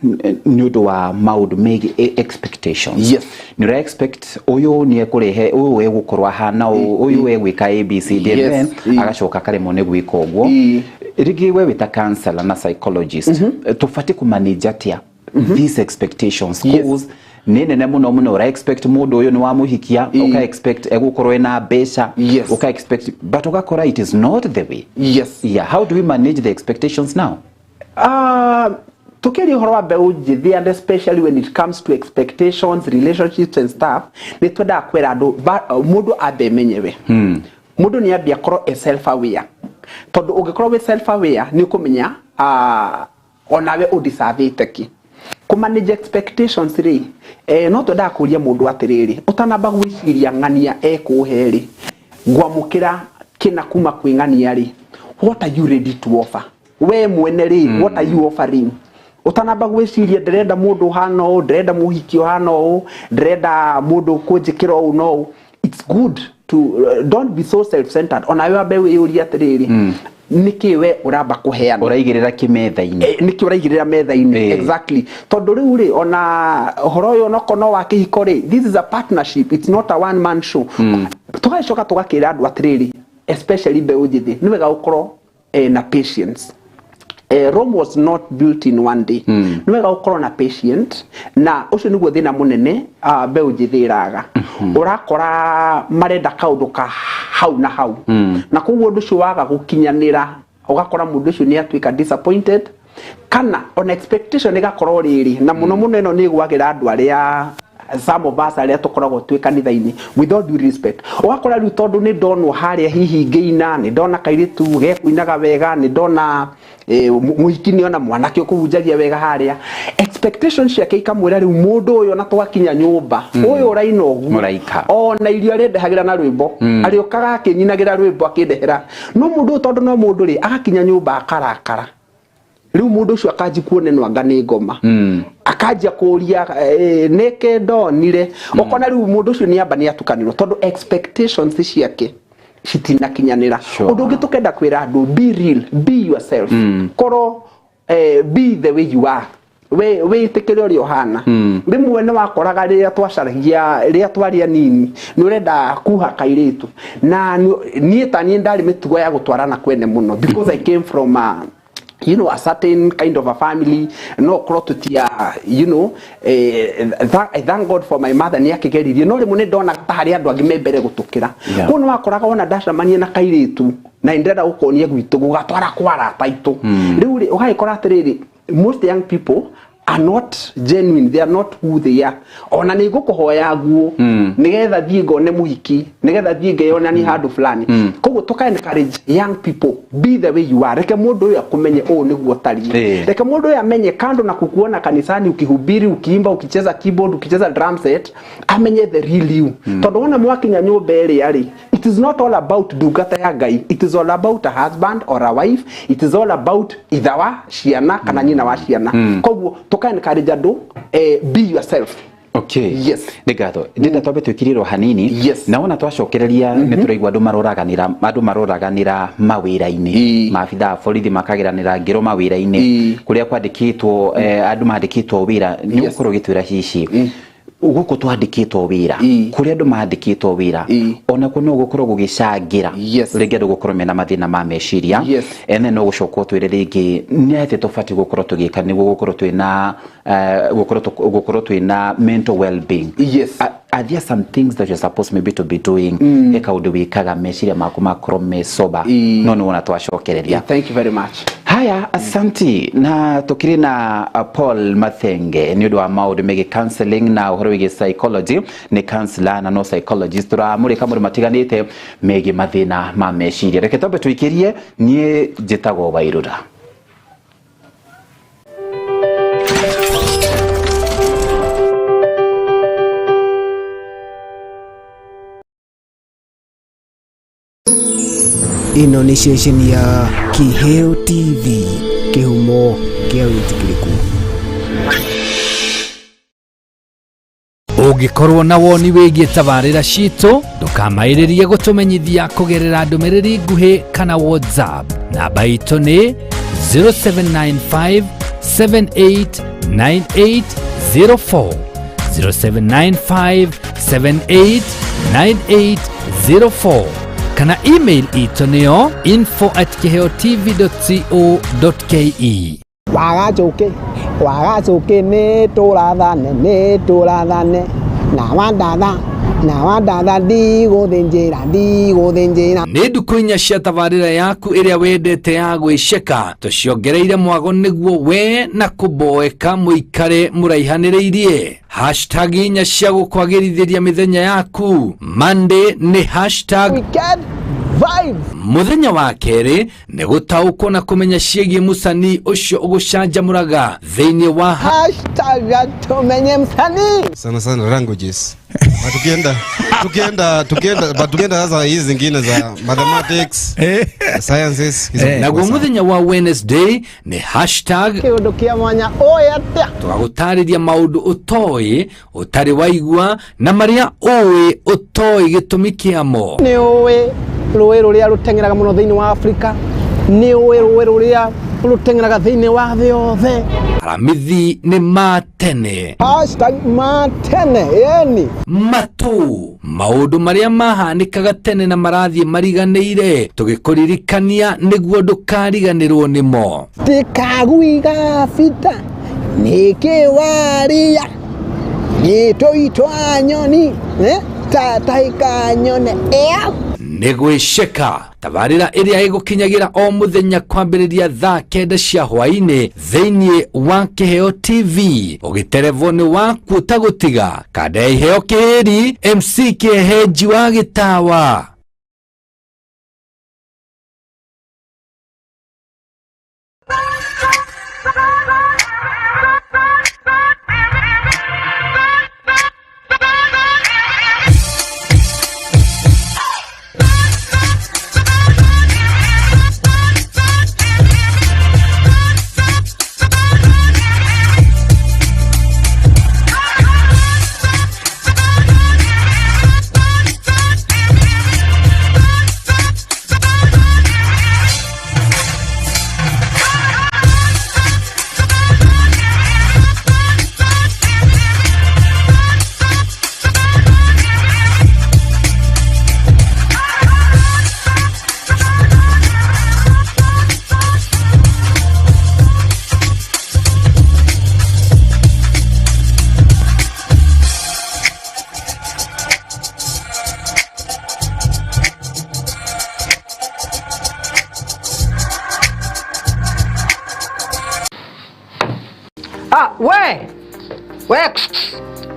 nĩ ũndũ wa maũndũ megiĩ expectations. Nĩ ũra expect ũyũ nĩ ekũrehe ũyũ, egũkorwo ahana ũũ, ũyũ egwĩka ABCD, and then agacoka akaremwo nĩ gwĩka ũguo. Rĩngĩ we wĩta counselor na psychologist, tũbatiĩ kũmanage atĩa these expectations? Cause nĩ nene mũno mũno. Ũra expect mũndũ ũyũ nĩ wamũhikia, ũka expect egũkorwo ena mbeca, ũka expect, but ũgakora it is not the way. Yeah, how do we manage the expectations now? Tukiaria ũhoro wa mbeũ njĩthĩ and especially when it comes to expectations, relationships and stuff, nĩ twendaga kwĩra andũ mũndũ ambe emenyewe. Mũndũ nĩ ambia akorwo e self aware, tondũ ũngĩkorwo wĩ self aware nĩ ũkũmenya onawe ũdeservĩte kĩ. Kũ manage expectations rĩ, no twendaga kũria mũndũ atĩrĩrĩ, ũtanamba gwĩciria ng'ania ekũhe rĩ, ngwamũkĩra kĩna kuma kwĩ ng'ania rĩ, what are you ready to offer we mwene rĩ? What are you offering? Ũtanamba gwĩciria ndĩrenda mũndũ ũhana ũũ, ndĩrenda mũhiki ũhana ũũ, ndĩrenda mũndũ kũnjĩkĩra ũũ na ũũ, it's good to don't be so self-centered. Onawe wambe wĩyũrie atĩrĩrĩ, nĩkĩ we ũramba kũheana? Ũraigĩrĩra kĩmetha-inĩ? Nĩkĩ ũraigĩrĩra metha-inĩ? Exactly, tondũ rĩu rĩ, ona ũhoro ũyũ onokorwo no wa kĩhiko rĩ, this is a partnership, it's not a one man show. Tũgagĩcoka tũgakĩra andũ atĩrĩrĩ, especially mbeũ njĩthĩ, nĩ wega gũkorwo na patience. Rome was not built in one day. Nĩ wega gũkorwo na patient, na ũcio nĩguo thĩna mũnene mbeũ njĩthĩ ĩraga. Ũrakora marenda kaũndũ ka hau na hau, na koguo ũndũ ũcio waga gũkinyanĩra Ũgakora mũndũ ũcio nĩ atuĩka disappointed, kana on expectation ĩgakorwo rĩrĩ na mũno mũno ĩno nĩ ĩgwagĩra andũ arĩa, some of us arĩa tũkoragwo twĩ kanitha-inĩ, with all due respect. Ũgakora rĩu tondũ nĩ ndonwo harĩa hihi ngĩina, nĩ ndona kairĩtu gekuinaga wega, nĩ ndona mũhiki, nĩ ona mwanake ũkũhunjagia wega harĩa, expectation ciake ikamwĩra rĩu mũndũ ũyũ ona twakinya nyũmba, ũyũ ũraina ũguo, Mũraika. Ona irio arĩndehagĩra na rwĩmbo, arĩũkaga akĩnyinagĩra rwĩmbo akĩndehera. No mũndũ ũyũ, tondũ no mũndũ rĩ, agakinya nyũmba akarakara. Rĩu mũndũ ũcio akanji kuona ĩno anga nĩ ngoma, akanjia kũria nĩkĩ ndonire. Ũkona rĩu mũndũ ũcio nĩ amba nĩ atukanĩrwo tondũ expectations ciake citinakinyanĩra. Ũndũ ũngĩ tũkenda kwĩra andũ, be real, be yourself. Korwo be the way you are, we wĩtĩkĩre ũrĩa ũhana. Rĩmwe nĩ wakoraga rĩrĩa twacaragia, rĩrĩa twarĩ anini, nĩ ũrenda kuha kairĩtu, na niĩ ta niĩ ndarĩ mĩtugo ya gũtwarana kwene mũno because I came from a you know a certain kind of a family. No korwo tutia, I thank God for my mother, nĩ akĩgeririe, no rĩmwe nĩ ndonaga ta harĩ andũ angĩ me mbere gũtũkĩra. Koguo nĩ wakoraga ona ndacemania na kairĩtu na nĩ ndĩrenda gũkonia gwitũ, gũgatwara kwa arata aitũ. Rĩu rĩ, ũgagĩkora atĩrĩrĩ, most young people are not genuine, they are not who they are. Ona nĩ ngũkũhoya nguo nĩgetha thiĩ ngone mũhiki, nĩgetha thiĩ ngeyonanie handũ fulani. Koguo tũka encourage young people, be the way you are. Reke mũndũ ũyũ akũmenye ũũ nĩguo ũtariĩ. Reke mũndũ ũyũ amenye kando na kukuona kanisani ukihubiri, ukiimba, ukicheza keyboard, ukicheza drum set, amenye the real you. Tondũ wona mwakinya nyũmba ĩrĩa rĩ, it is not all about ndungata ya Ngai, it is all about a husband or a wife, it is all about itha wa ciana kana nyina wa ciana. Koguo tũka encourage andũ, be yourself. Yes. Nĩ ngatho. Ndĩrenda twambe twĩkirĩrwo hanini. Na wona twacokereria, nĩ tũraigua andũ maroraganĩra mawĩra-inĩ. Maabitha a borithi makageranĩra ngero mawĩra-inĩ kũrĩa kwandĩkĩtwo, andũ mandĩkĩtwo wĩra. Nĩ ũgũkorwo ũgĩtwĩra hihi gũkũ twandĩkĩtwo wĩra, kũrĩa andũ mandĩkĩtwo wĩra, onakuo no gũkorwo gũgĩcangĩra rĩngĩ andũ gũkorwo mena mathĩna ma meciria. Ene no gũcoka ũtwĩre rĩngĩ nĩ atĩ tũbatiĩ gũkorwo tũgĩka nĩguo gũkorwo twĩna mental well-being. Are there some things that you're supposed maybe to be doing, he kaũndũ wĩkaga meciria maku makorwo me sober? No nĩ wona twacokereria. Yeah, thank you very much. Haya, asanti. Na tukiri na Paul Mathenge nĩ ũndũ wa maũndũ megiĩ counseling na ũhoro wĩgiĩ psychology, nĩ counselor na no psychologist. Tũramũrĩka maũndũ matiganĩte megiĩ mathĩna ma meciria. Reke twambe tũikĩrie. Niĩ njĩtagwo Wairũra. Ĩno nĩ ceceni ya Kĩheo TV, kĩhumo kĩa wĩtĩkĩrĩku. Ũngĩkorwo na woni wĩgiĩ tabarĩra citũ, ndũkamaĩrĩrie gũtũmenyithia kũgerera ndũmĩrĩri nguhĩ kana WhatsApp. Namba itũ nĩ 0795 789804, 0795 789804, kana email itũ nĩyo info@kiheotv.co.ke. Wagacuki, wagacuki, nĩ tũrathane, nĩ tũrathane na wandatha, na wandatha, ndigũthĩnjĩra, ndigũthĩnjĩra. Nĩ ndukũ 4 cia tabarĩra yaku ĩrĩa wendete ya gwĩceka, tũciongereire mwago nĩguo we na kũboeka mũikare mũraihanĩrĩirie. Hashtag 4 cia gũkwagĩrithĩria mĩthenya yaku. Monday nĩ hashtag weekend vibes. Mũthenya wa kerĩ nĩ gũtaũkwo na kũmenya ciĩgiĩ mũcanii ũcio ũgũcanjamũraga thĩinĩ wa hashtag tumenye msanii. Sana sana languages, but tukienda but tukienda sasa hizi zingine za mathematics, sciences, hizo Naguo sana. Mũthenya wa Wednesday nĩ hashtag kĩũndũ kĩa mwanya ũĩ atĩa. Tũgagũtarĩria maũndũ ũtoĩ, ũtarĩ waigua, na marĩa ũĩ ũtoĩ gĩtũmi kĩamo. Nĩ ũĩ rũĩ rũrĩa rũteng'eraga mũno thĩinĩ wa Afrika? Nĩ ũĩ rũĩ rũrĩa rũteng'eraga thĩinĩ wa thĩ yothe? Aramithi nĩ ma tene. Hashtag ma tene yeni. Matũ maũndũ marĩa mahanĩkaga tene na marathiĩ mariganĩire, tũgĩkũririkania nĩguo ndũkariganĩrwo nĩmo. Tikaguiga bita nĩkĩ waria nĩtũitwa nyoni, eh? Tatahĩka nyone ĩa. Nĩ gwĩceka tabarĩra ĩrĩa ĩgũkinyagĩra o mũthenya kwambĩrĩria thaa 9 cia hwaĩ-inĩ thĩinĩ wa Kĩheo TV ũgĩterevwo nĩ waku ũtagũtiga kanda ya Iheo Kĩhĩri MC Kĩehenji wa Gĩtawa. Ah, we we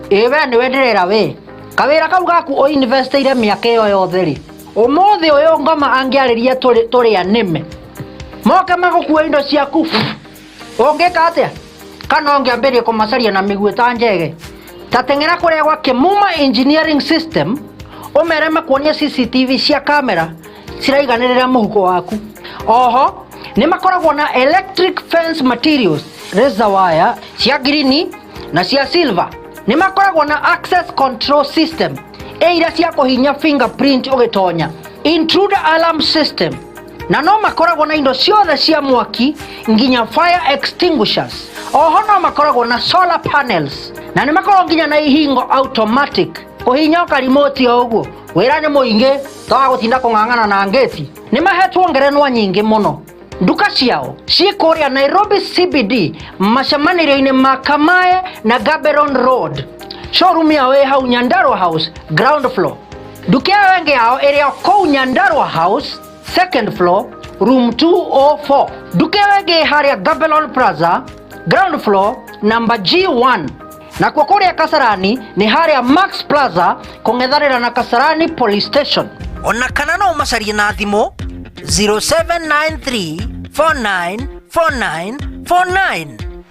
ĩ we nĩwe ndĩrera we kawĩra kau gaku ũinvestĩire mĩaka ĩyo yothe rĩ ũmũthĩ ũyũ ngoma angĩarĩria tũrĩ anĩme moke magũkue indo ciaku ũngĩka atĩa kana ũngĩambĩrĩria kũmacaria na mĩguĩ ta njege ta teng'era kũrĩa gwa Kĩmuma Engineering System ũmere makuonie CCTV cia kamera ciraiganĩrĩra mũhuko waku. Oho nĩ makoragwo na electric fence materials, razor wire cia green na cia silver. Nĩ makoragwo na access control system ĩ iria cia kũhinya fingerprint ũgĩtonya, intruder alarm system, na no makoragwo na indo ciothe cia mwaki nginya fire extinguishers. Oho no makoragwo na solar panels na nĩ makoragwo nginya na ihingo automatic kũhinya o karimoti o ũguo. Wĩra nĩ mũingĩ toga gũtinda kũng'ang'ana na ngĩti. Nĩ mahetwo ngerenwa nyingĩ mũno. Nduka ciao ciĩ kũrĩa Nairobi CBD macemanĩrio-inĩ ma Kamae na Gaborone Road. Showroom yao ĩ hau Nyandarua House ground floor. Nduka ĩyo ĩngĩ yao ĩrĩ o kũu Nyandarua House second floor room 204. Nduka ĩyo ĩngĩ ĩ harĩa Gaborone Plaza ground floor number G1. Nakuo kũrĩa Kasarani nĩ harĩa Max Plaza kũng'ethanĩra na Kasarani Police Station. Ona kana no ũmacarie na thimũ 0793 4949 49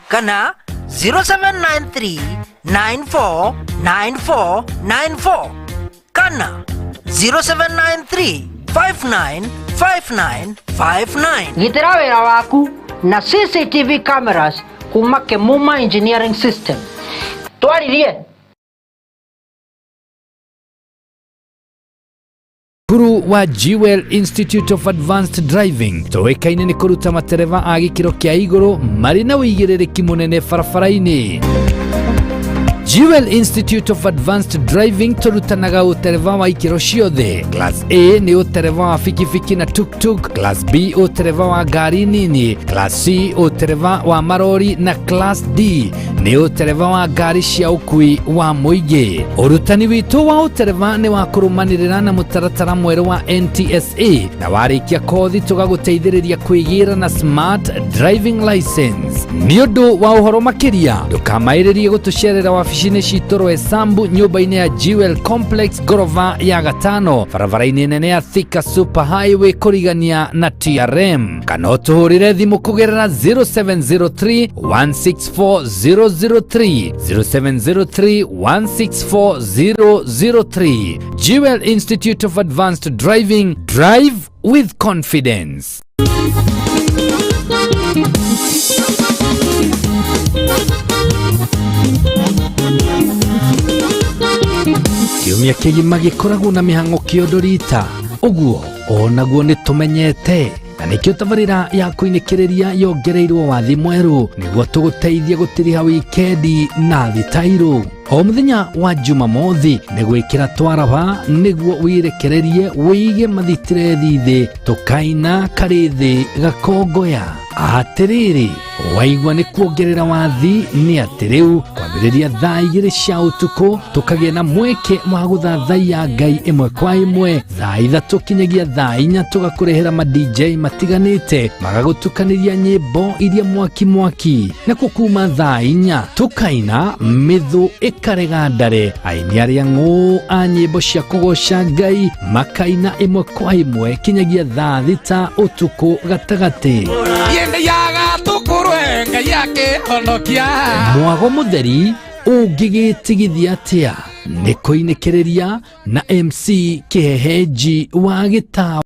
kana 0793 9494 94 kana 0793 5959 59. Gitĩra wĩra waku na CCTV cameras kuma Kĩmuma Engineering System. Twaririe. Cukuru wa Jewel Institute of Advanced Driving tũĩkaine nĩ kũruta matereba a gĩkĩro kĩa igũrũ marĩ na ũigĩrĩrĩki mũnene barabara-inĩ. Jewel Institute of Advanced Driving tũrutanaga ũtereba wa ikĩro ciothe. Class A nĩ ũtereba wa bikibiki na tuk-tuk, Class B ũtereba wa ngari nini, Class C ũtereba wa marori na Class D nĩ ũtereba wa ngari cia ũkui wa mũingĩ. Ũrutani witũ wa ũtereba nĩ wa kũrũmanĩrĩra na mũtaratara mwerũ wa NTSA na warĩkia kothi tũgagũteithĩrĩria kwĩgĩra na smart driving license. Nĩ ũndũ wa ũhoro makĩria ndũkamaĩrĩrie gũtũcerera wabici-inĩ citũ Roysambu nyũmba-inĩ ya Jewel Complex ngoroba ya gatano barabara-inĩ nene ya Thika Super Highway kũrigania na TRM kana ũtũhũrĩre thimũ kũgerera 0703 164 003 0703 164 003. Jewel Institute of Advanced Driving, drive with confidence. Kiumia kĩgima gĩkoragwo na mĩhang'o kĩondo rita ũguo onaguo nĩ tũmenyete na nĩkĩo tabarĩra ya kũinĩkĩrĩria yongereirwo wathi mwerũ nĩguo tũgũteithie gũtiriha wikendi na thitairũ. O mũthenya wa Jumamothi nĩ gwĩkĩra twaraba nĩguo wĩrekererie wĩige mathitirethi thĩ tũkaina karĩ thĩ gakongoya. Atĩrĩrĩ, waigua nĩ kuongerera wathi nĩ atĩ rĩu Kwambĩrĩria thaa 2 cia ũtukũ tũkagĩa na mweke wa gũthathaiya Ngai ĩmwe kwa ĩmwe. Thaa 3 kinyagia thaa 4 tũgakũrehera ma DJ matiganĩte magagũtukanĩria nyĩmbo iria mwaki mwaki. Nakuo kuma thaa 4 tũkaina mĩthũ ĩkarega ndare, aini arĩa ng'ũ a nyĩmbo cia kũgoca Ngai makaina ĩmwe kwa ĩmwe kinyagia thaa 6 ũtukũ gatagatĩ. Mwago mũtheri ũngĩgĩtigithia atĩa? Nĩ kũinĩkĩrĩria na MC Kĩhehenji wa Gĩtaũ.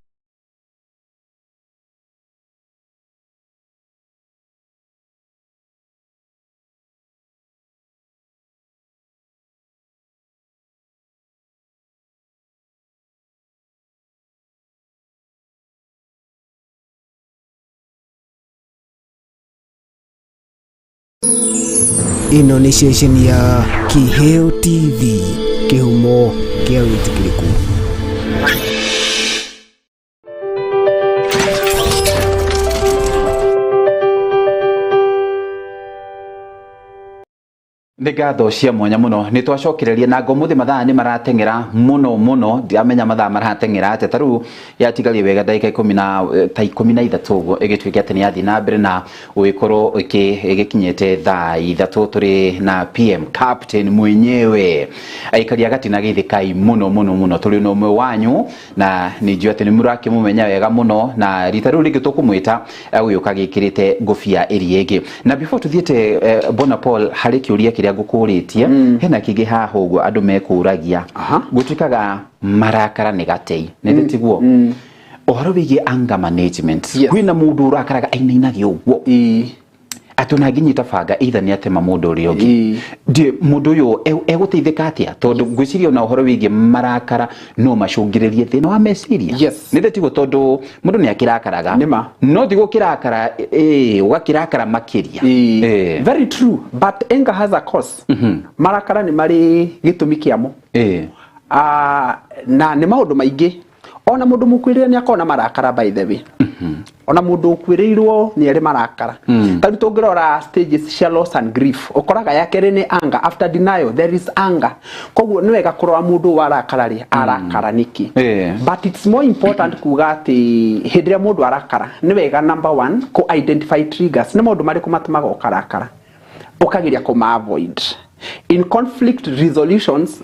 Ĩno nĩ ceceni ya Kĩheo TV, kĩhumo kĩa wĩtĩkĩrĩku. Nĩ ngatho cia mwanya mũno nĩ twacokereria na ngomũthĩ mathaa nĩ marateng'era mũno mũno, ndiramenya mathaa marateng'era atĩa, ta rĩu yatigaria wega ndagĩka ikũmi na ta 13 ũguo ĩgĩtuĩke atĩ nĩ yathiĩ na mbere na ũgĩkorwo ĩgĩkinyĩte thaa 3. Tũrĩ na PM Captain mwenyewe aikari a Gatina geithĩkai mũno mũno mũno, tũrĩ na ũmwe wanyu na nĩ njũĩ atĩ nĩ mũrakĩmũmenya wega mũno, na rita rĩu rĩngĩ tũkũmwĩta agũgĩũka gĩkĩrĩte ngũbia ĩrĩa ĩngĩ. Na before tũthiĩte Bona Paul harĩ kĩũria kĩrĩa ngũkũrĩtie, hena kĩngĩ haha ũguo andũ mekũragia, gũtuĩkaga marakara nĩ gatei nĩ tiguo? Ũhoro wĩgiĩ anger management, kwĩna mũndũ ũrakaraga ainainagio ũguo atĩ ona angĩnyita banga either nĩ atema mũndũ ũrĩa ũngĩ, ndiĩ mũndũ ũyũ egũteithĩka atĩa? Tondũ ngwĩciria ona ũhoro wĩgiĩ marakara no macũngĩrĩrie thĩna wa meciria, nĩ tiguo? Tondũ mũndũ nĩ akĩrakaraga, no ti gũkĩrakara ũgakĩrakara makĩria. Very true, but anger has a cause. Marakara nĩ marĩ gĩtũmi kĩamo. Na nĩ maũndũ maingĩ. Ona mũndũ mũkuĩrĩire nĩ akoragwo na marakara, by the way. Ona mũndũ ũkuĩrĩirwo nĩ arĩ marakara. Ta rĩu tũngĩrora stages cia loss and grief, ũkoraga ya kerĩ nĩ anger. After denial there is anger. Koguo nĩ wega kũrora mũndũ warakara rĩ, arakara nĩkĩ. But it's more important kuga atĩ hĩndĩ ĩrĩa mũndũ arakara, nĩ wega number one kũ identify triggers. Nĩ maũndũ marĩkũ matũmaga ũkarakara, ũkageria kũma avoid. In conflict resolutions,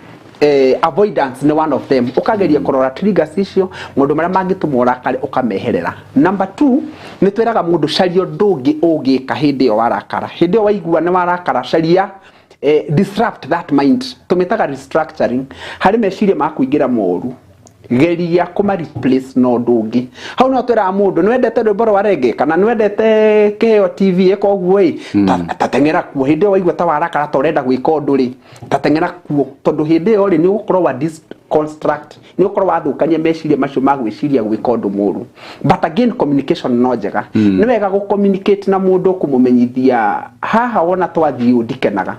avoidance nĩ one of them. Ũkageria kũrora triggers icio, maũndũ marĩa mangĩtũma ũrakare, ũkameherera. Number two, nĩ twĩraga mũndũ caria ũndũ ũngĩ ũngĩka hĩndĩ ĩyo warakara. Hĩndĩ ĩyo waigua nĩ warakara, caria disrupt that mind. Tũmĩtaga restructuring. Harĩ meciria ma kũingĩra moru, geria kũma replace na ũndũ ũngĩ. Hau no twĩraga mũndũ, nĩ wendete rwĩmbo rwa reggae kana nĩ wendete Kĩheo TV, ĩka ũguo ĩ, ta teng'era kuo. Hĩndĩ ĩyo waigua ta warakara, ta ũrenda gwĩka ũndũ rĩ, ta teng'era kuo, tondũ hĩndĩ ĩyo rĩ, nĩ ũgũkorwo wa deconstruct, nĩ ũgũkorwo wathũkania meciria macio ma gwĩciria gwĩka ũndũ mũru. But again, communication no njega. Nĩ wega gũ communicate na mũndũ, kũmũmenyithia haha wona twathiĩ ũũ ndikenaga.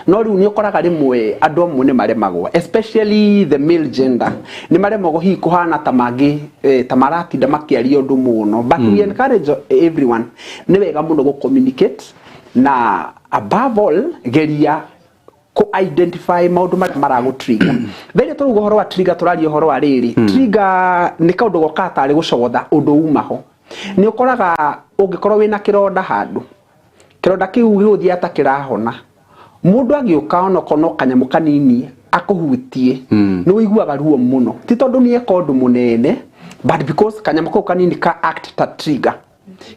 No rĩu nĩ ũkoraga rĩmwe andũ amwe nĩ maremagwo, especially the male gender, nĩ maremagwo hihi kũhana ta mangĩ ta maratinda makĩaria ũndũ mũno. But we encourage everyone, nĩ wega mũno gũ communicate, na above all geria kũ identify maũndũ marĩa maragũ trigger. Rĩrĩa tũrauga ũhoro wa trigger, tũraria ũhoro wa rĩrĩ, trigger nĩ kaũndũ gokaga tarĩ gũcogotha ũndũ uma ho. Nĩ ũkoraga ũngĩkorwo wĩna kĩronda handũ, kĩronda kĩu gĩgũthiĩ ta kĩrahona, mũndũ agĩũka onokorwo no kanyamũ kanini akũhutie, nĩ ũiguaga ruo mũno, ti tondũ nĩ eka ũndũ mũnene, but because kanyamũ kau kanini ka act ta trigger.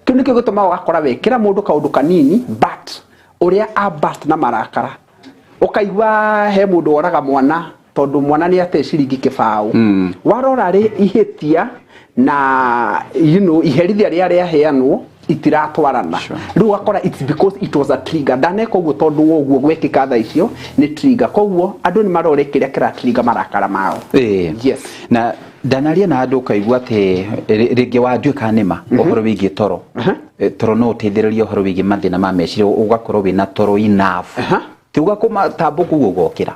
Kĩu nĩkĩo gĩtũmaga ũgakora wekĩra mũndũ kaũndũ kanini, but ũrĩa a burst na marakara, ũkaigua he mũndũ woraga mwana tondũ mwana nĩ ate ciringi kĩbaũ. Warora rĩ, ihĩtia na iherithia rĩrĩa rĩaheanwo itiratwarana. Rĩu ũgakora it's because it was a trigger. Ndaneka ũguo tondũ wa ũguo gwekĩka thaa icio nĩ trigger. Koguo andũ nĩ marore kĩrĩa kĩra trigger marakara mao. Yes. Na ndanaria na andũ ũkaigua atĩ rĩngĩ wanjue kana nĩma ũhoro wĩgiĩ toro. Toro no ũteithĩrĩrie ũhoro wĩgiĩ mathĩna ma meciria, ũgakorwo wĩna toro enough. Ti ũgakoma tambũku ũgokĩra.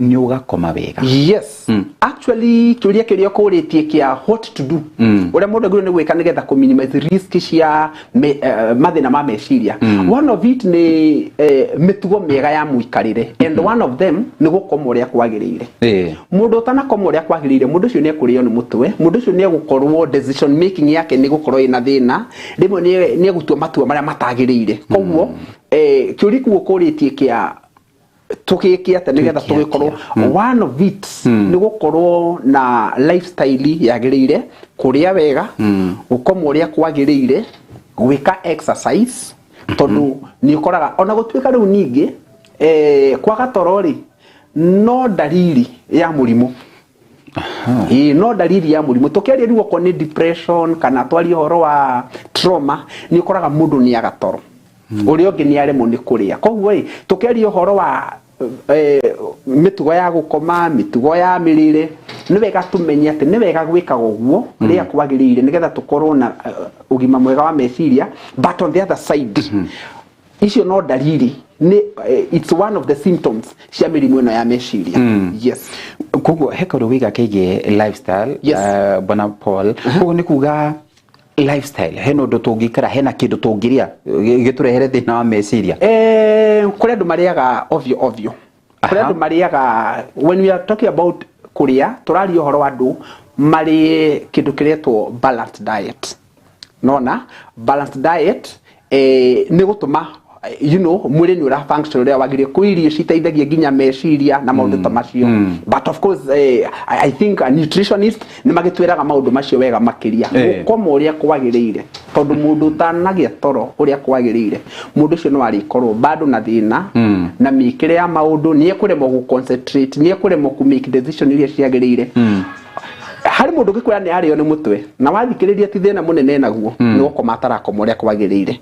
Nĩ ũgakoma wega. Yes. Actually kĩũria kĩrĩa ũkũrĩtie kĩa what to do, ũrĩa mũndũ agĩrĩirwo nĩ gwĩka nĩgetha kũ minimize risk cia mathĩna ma meciria, one of it nĩ mĩtugo mĩega ya mũikarĩre, and one of them nĩ gũkoma ũrĩa kwagĩrĩire. Mũndũ ũtanakoma ũrĩa kwagĩrĩire, mũndũ ũcio nĩ ekũrĩo nĩ mũtwe, mũndũ ũcio nĩ egũkorwo decision making yake nĩ gũkorwo ĩna thĩna, rĩmwe nĩ egũtua matua marĩa matagĩrĩire. Koguo kĩũria kĩu ũkũrĩtie kĩa tũgĩke atĩa nĩgetha tũgĩkorwo, one of it nĩ gũkorwo na lifestyle yagĩrĩire, kũrĩa wega, gũkoma ũrĩa kwagĩrĩire, gwĩka exercise, tondũ nĩ ũkoraga ona gũtuĩka rĩu ningĩ kwaga toro rĩ, no dalili ya mũrimũ. Ĩĩ, no dalili ya mũrimũ. Tũkĩaria rĩu okorwo nĩ depression kana twarie ũhoro wa trauma, nĩ ũkoraga mũndũ nĩ aga toro, ũrĩa ũngĩ nĩ aremwo nĩ kũrĩa. Koguo ĩ, tũkĩaria ũhoro wa mĩtugo ya gũkoma, mĩtugo ya mĩrĩre, nĩ wega tũmenye atĩ nĩ wega gwĩkaga ũguo rĩrĩa kwagĩrĩire nĩgetha tũkorwo na ũgima mwega wa meciria. But on the other side, icio no dalili nĩ it's one of the symptoms cia mĩrimũ ĩno ya meciria. Yes. Koguo he kaũndũ wĩiga kegiĩ lifestyle. Yes. Bwana Paul, koguo nĩ kuga lifestyle hena ũndũ tũngĩikara, hena kĩndũ tũngĩrĩa gĩtũrehere thĩna wa meciria? Kũrĩ andũ marĩaga ovyo ovyo, kũrĩ andũ marĩaga, when we are talking about kũrĩa, tũraria ũhoro wa andũ marĩe kĩndũ kĩretwo balanced diet. Nona balanced diet nĩ gũtũma mwĩrĩ nĩ ũra function ũrĩa wagĩrĩire. Kwĩ irio citeithagia nginya meciria na maũndũ ta macio, but of course I think a nutritionist nĩ magĩtwĩraga maũndũ macio wega makĩria. Gũkoma ũrĩa kwagĩrĩire, tondũ mũndũ ũtanagĩa toro ũrĩa kwagĩrĩire, mũndũ ũcio no arĩkorwo bado na thĩna na mĩkĩre ya maũndũ, nĩ ekũremwo gũ concentrate, nĩ ekũremwo kũ make decision iria ciagĩrĩire. Harĩ mũndũ ũngĩkwĩra nĩ arĩo nĩ mũtwe, na wathikĩrĩria ti thĩna mũnene naguo, nĩ gũkoma atarakoma ũrĩa kwagĩrĩire.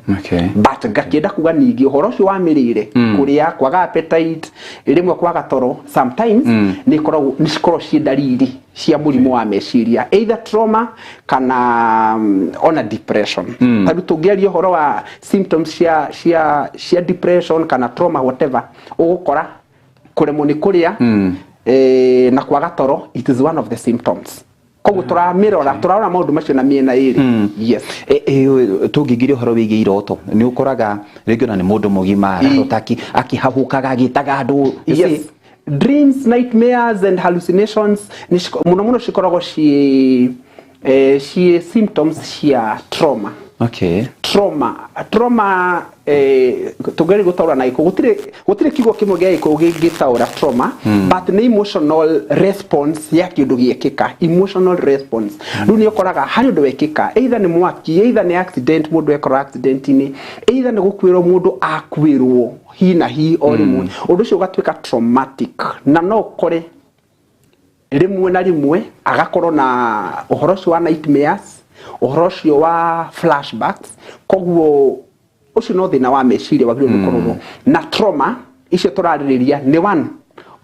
But ngakĩenda kuga ningĩ ũhoro ũcio wa mĩrĩre, kũrĩa, kwaga appetite, rĩmwe kwaga toro, sometimes nĩ ikoragwo, nĩ cikoragwo ciĩ dalili cia mũrimũ wa meciria, either trauma kana ona depression. Tondũ tũngĩaria ũhoro wa symptoms cia depression kana trauma, whatever, ũgũkora kũremwo nĩ kũrĩa na kwaga toro, it is one of the symptoms. Koguo tũramĩrora, tũrarora maũndũ macio na mĩena ĩrĩ. Yes. Tũngĩingĩria ũhoro wĩgiĩ iroto, nĩ ũkoraga rĩngĩ ona nĩ mũndũ mũgima ararota akĩhahũkaga agĩtaga andũ. You see? Yes, dreams, nightmares and hallucinations nĩ mũno mũno cikoragwo ciĩ symptoms cia trauma. Trauma tũngĩgeria gũtaũra na gĩkũyũ, gũtirĩ kiugo kĩmwe gĩa gĩkũyũ gĩngĩtaũra trauma, but nĩ emotional response ya kĩndũ gĩekĩka, emotional response. Rĩu nĩ ũkoraga harĩ ũndũ wekĩka, either nĩ mwaki, either nĩ accident, mũndũ ekora accident-inĩ, either nĩ gũkuĩrwo mũndũ akuĩrwo hi na hi o rĩmwe, ũndũ ũcio ũgatuĩka traumatic, na no ũkore rĩmwe na rĩmwe agakorwo na ũhoro ũcio wa nightmares, ũhoro ũcio wa flashbacks. Koguo ũcio no thĩna wa meciria wagĩrĩirwo nĩ kũrorwo, na trauma icio tũrarĩrĩria nĩ one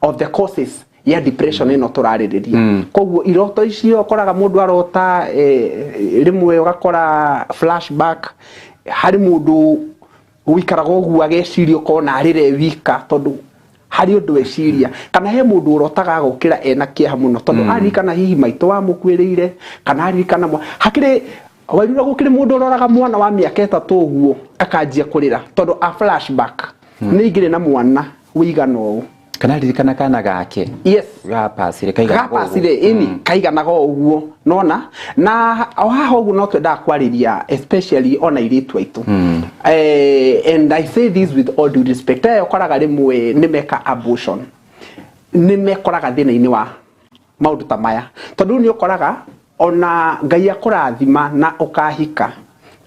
of the causes ya depression ĩno tũrarĩrĩria. Koguo iroto icio ũkoraga mũndũ arota, rĩmwe ũgakora flashback, harĩ mũndũ ũikaraga ũguo ageciria, ũkona arĩre wika tondũ harĩ ũndũ eciria, kana he mũndũ ũrotaga agokĩra ena kĩeha mũno tondũ aririkana hihi maitũ wamũkuĩrĩire, kana aririkana hakĩrĩ wairura. Gũkĩrĩ mũndũ ũroraga mwana wa mĩaka 3 ũguo akanjia kũrĩra tondũ a flashback nĩ ingĩrĩ na mwana wĩigana ũũ. Kana ririkana kana gake gapacire kaigana ũguo. Gapacire ĩni kaiganaga o ũguo nona. Na o haha ũguo no twendaga kwarĩria especially ona airĩtu aitũ, and I say this with all due respect, ũkoraga rĩmwe nĩ meka abortion, nĩ mekoraga thĩna-inĩ wa maũndũ ta maya, tondũ rĩu nĩ ũkoraga ona Ngai akũrathima na ũkahika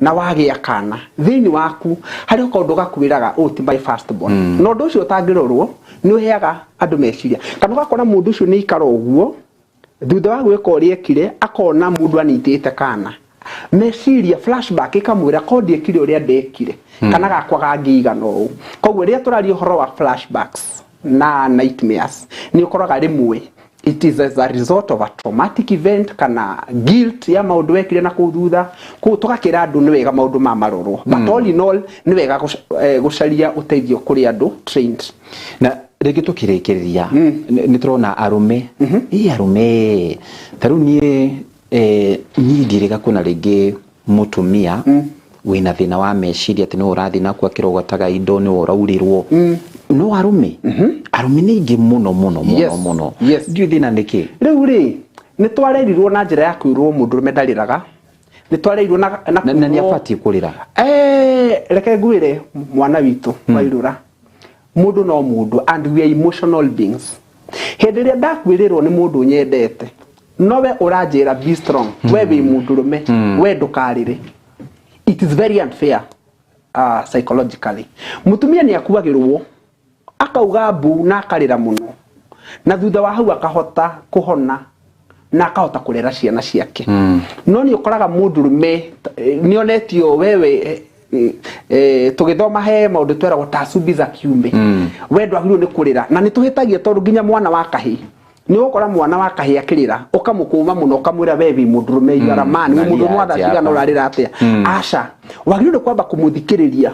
na wagĩa kana, thĩinĩ waku harĩ kaũndũ gakwĩraga ũũ ti my first born. Na ũndũ ũcio ũtangĩrorwo nĩ ũheaga andũ meciria, kana ũgakora mũndũ ũcio nĩ aikara ũguo thutha wa gwĩka ũrĩa ekire, akona mũndũ anyitĩte kana, meciria flashback ĩkamwĩra ko ndiekire ũrĩa ndekire, kana gakwa gangĩigana ũũ. Koguo rĩrĩa tũraria ũhoro wa flashbacks na nightmares, nĩ ũkoraga rĩmwe It is as a result of a traumatic event kana guilt ya maũndũ wekire na kũu thutha. Kũu tũgakĩra andũ nĩ wega maũndũ ma marorwo, but all in all nĩ wega gũcaria ũteithio kũrĩ andũ trained. Na rĩngĩ tũkĩrĩkĩrĩria, nĩ tũrona arũme, ĩ arũme ta rĩu niĩ niĩ ndirĩga kuona rĩngĩ mũtumia wĩna thĩna wa meciria atĩ nĩwe ũrathiĩ nakuo akĩrogotaga indo, nĩwe ũraurĩrwo, no arũme nĩ aingĩ mũno mũno mũno mũno. Ndiũĩ thĩna nĩkĩ. Rĩu rĩ, nĩ twarerirwo na njĩra ya kwĩrwo mũndũrũme ndarĩraga, nĩ twarerirwo na Na nĩ abatiĩ kũrĩra. Reke ngwĩre mwana witũ Wairũra, mũndũ no mũndũ, and we are emotional beings. Hĩndĩ ĩrĩa ndakuĩrĩrwo nĩ mũndũ nyendete, nowe ũranjĩra be strong, we wĩ mũndũrũme, we ndũkarĩre. It is very unfair psychologically. Mũtumia nĩ akuagĩrwo akauga mbu na akarĩra mũno, na thutha wa hau akahota kũhona na akahota kũrera ciana ciake. No nĩ ũkoraga mũndũrũme nĩ onetio wewe, tũgĩthoma he maũndũ tweragwo tasubi za kiume, we ndwagĩrĩirwo nĩ kũrĩra. Na nĩ tũhĩtagia tondũ nginya mwana wa kahĩĩ, nĩ ũgũkora mwana wa kahĩĩ akĩrĩra ũkamũkũma mũno, ũkamwĩra we wĩ mũndũrũme, you are a man, wĩ mũndũ wa thaa cigana ũrarĩra atĩa? Aca, wagĩrĩirwo nĩ kwamba kũmũthikĩrĩria.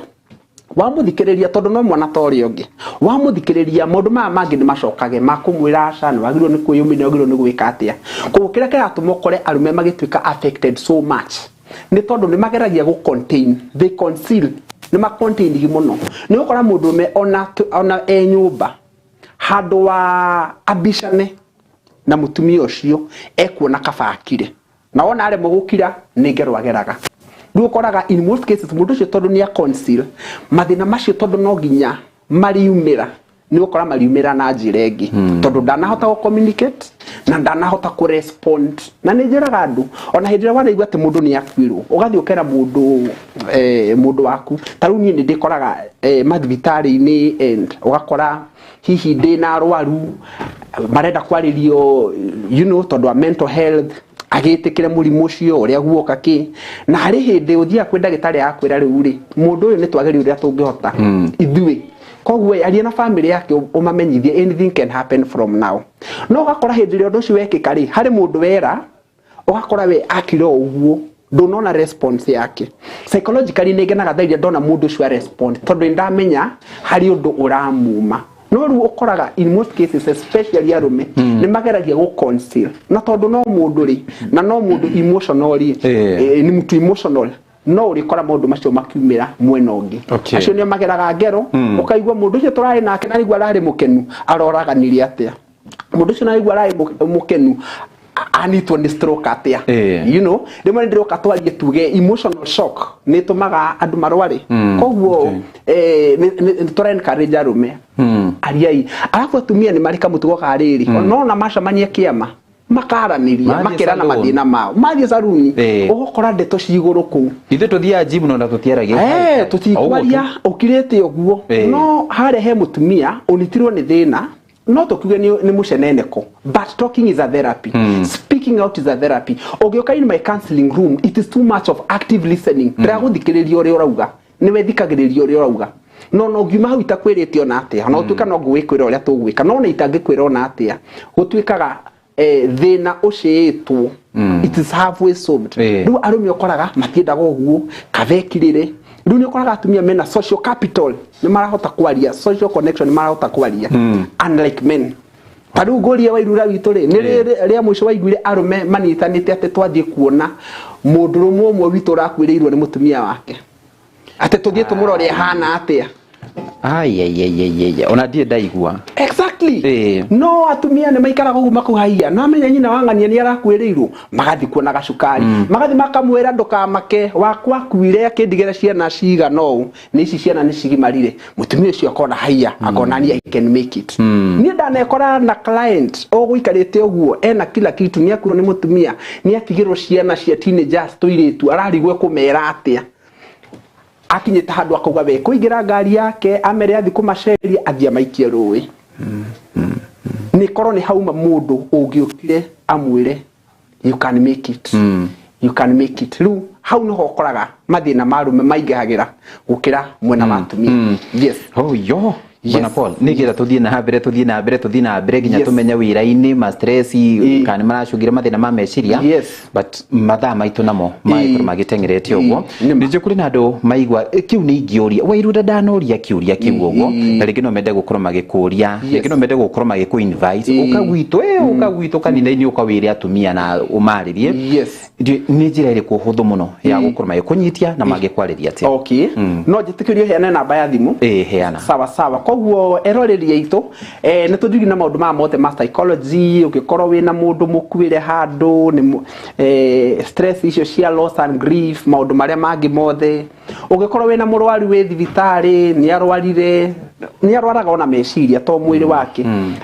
Wamũthikĩrĩria, tondũ no mwana ta ũrĩa ũngĩ, wamũthikĩrĩria maũndũ maya mangĩ nĩ macokage ma kũmwĩra aca, nĩ wagĩrĩirwo nĩ kwĩyũmĩrĩria, nĩ wagĩrĩirwo nĩ gwĩka atĩa. Koguo kĩrĩa kĩratũma ũkore arũme magĩtuĩka affected so much nĩ tondũ nĩ mageragia gũ contain, they conceal, nĩ ma contain mũno. Nĩ ũgũkora mũndũrũme ona e nyũmba, handũ wa ambicane na mũtumia ũcio, ekuona kaba akire, na wona aremwo gũkira nĩ ngero ageraga. Rĩu ũkoraga in most cases mũndũ ũcio tondũ nĩ a conceal mathĩna macio, tondũ no nginya mariumĩra, nĩ ũgũkora mariumĩra na njĩra ĩngĩ, tondũ ndanahota gũ communicate na ndanahota kũ respond. Na nĩ njĩraga andũ, ona hĩndĩ ĩrĩa wanaigua atĩ mũndũ nĩ akuirwo, ũgathiĩ ũkera mũndũ waku. Ta rĩu niĩ nĩ ndĩkoraga mathibitarĩ-inĩ, and ũgakora hihi ndĩna arwaru marenda kwarĩrio, tondũ wa mental health, agĩtĩkĩre mũrimũ ũcio ũrĩa guoka kĩ. Na harĩ hĩndĩ ũthiaga kwĩ ndagĩtarĩ akwĩra rĩu rĩ, mũndũ ũyũ nĩ twagĩrĩire ũrĩa tũngĩhota ithuĩ, koguo aria na family yake ũmamenyithie anything can happen from now. No ũgakora hĩndĩ ĩrĩa ũndũ ũcio wekĩka rĩ, harĩ mũndũ wera, ũgakora we akira o ũguo, ndũnona response yake. Psychologically nĩ ngenaga thaa iria ndona mũndũ ũcio respond, tondũ nĩ ndamenya harĩ ũndũ ũramuma. No rĩu ũkoraga in most cases, especially arũme, nĩ mageragia gũ conceal, na tondũ no mũndũ rĩ, na no mũndũ emotional rĩ, nĩ mũtu emotional, no ũrĩkora maũndũ macio makiumĩra mwena ũngĩ. Acio nĩo mageraga ngero, ũkaigua mũndũ ũcio tũrarĩ nake na raigua ararĩ mũkenu, aroraganirie atĩa? Mũndũ ũcio naraigua ararĩ mũkenu, anitwo nĩ stroke atĩa? Rĩmwe nĩ ndĩroka twarie tuge emotional shock nĩ ĩtũmaga andũ marware. Koguo nĩ tũra encourage arũme, ariai. Arabu atumia nĩ marĩ kamũtugo ka rĩrĩ, no ona macemania kĩama makaranĩria, Mathiĩ makerana salon. mathĩna mao, mathiĩ saruni, ũgũkora ndeto ci igũrũ kũu. Ithuĩ tũthiaga gym no na tũtiaragia. Tũtikwaria, ũkirĩte ũguo. No harĩa he mũtumia ũnitirwo nĩ thĩna, no tũkiuge nĩ mũceneneko, but talking is a therapy. Speaking out is a therapy. Ũngĩũka in my counseling room, it is too much of active listening. Ndĩragũthikĩrĩria ũrĩa ũrauga, nĩwe thikagĩrĩria ũrĩa ũrauga, no ngiuma hau itakwĩrĩte ona atĩa, ona ũtuĩka no ngũgĩkwĩra ũrĩa tũgwĩka, no ona itangĩkwĩra ona atĩa, gũtuĩkaga thĩna ũcĩĩtwo, it is halfway solved. Rĩu arũme ũkoraga matiendaga ũguo, kabekirĩre. Rĩu nĩ ũkoraga atumia mena social capital, nĩ marahota kwaria, social connection, nĩ marahota kwaria, unlike men. Ta rĩu ngũrie Wairura witũ rĩ, nĩ rĩa mũico waiguire arũme manyitanĩte atĩ twathiĩ kuona mũndũrũme ũmwe witũ ũrakuĩrĩirwo nĩ mũtumia wake, atĩ tũthiĩ tũmũrore ahana atĩa? Ai, ona ndirĩ ndaigua. Exactly. No atumia nĩ maikaraga ũguo makuhaia, no amenya nyina wa ng'ania nĩ arakuĩrĩirwo, magathiĩ kuona gacukari, magathiĩ makamwĩra ndũkamake, wakwa akuire akĩndigĩra ciana cigana ũũ, nĩ ici ciana nĩ cigimarire. Mũtumia ũcio akona haiya, akona niĩ I can make it. Niĩ ndanekora na client ũgũikarĩte ũguo, ena kila kitu, nĩ akuirwo nĩ mũtumia, nĩ atigĩrwo ciana cia teenagers tũirĩtu, ararigwo ekũmera atĩa. Akinyĩte handũ akauga we kũingĩra ngari yake, amere athiĩ kũmaceria, athiĩ amaikie rũĩ. Nĩ korwo nĩ hauma mũndũ ũngĩũkire amwĩre you can make it, you can make it. Rĩu hau nĩho ũkoraga mathĩna ma arũme maingĩhagĩra gũkĩra mwena wa atumia. Yes. Oh, yo. Bwana Paul, nĩgetha tũthiĩ na mbere, tũthiĩ na mbere, tũthiĩ na mbere nginya tũmenye wĩra-inĩ ma stress kana nĩ maracũngĩra mathĩna ma meciria. But mathaa maitũ namo magĩkorwo magĩteng'erete ũguo. Nĩnjũĩ kũrĩ na andũ maigua kĩu nĩ ingĩũria Wairura ndanoria kĩũria kĩu ũguo, na rĩngĩ no mende gũkorwo magĩkũria, rĩngĩ no mende gũkorwo magĩkũ invite ũka gwitũ, ũka gwitũ kanitha-inĩ, ũka wĩre atumia na ũmarĩrie. Nĩ njĩra ĩrĩkũ hũthũ mũno ya gũkorwo magĩkũnyitia na mangĩkwarĩria atĩa? Okay, no njĩtĩkĩrio heane namba ya thimũ? Ĩĩ, heana. Sawa sawa. Koguo eroreri aitũ, nĩ tũnjugi na maũndũ maya mothe ma psychology. Ũngĩkorwo wĩna mũndũ mũkuĩre handũ nĩ stress icio cia loss and grief, maũndũ marĩa mangĩ mothe, ũngĩkorwo wĩna mũrwaru wĩ thibitarĩ, nĩ arwarire, nĩ arwaraga ona meciria to mwĩrĩ wake.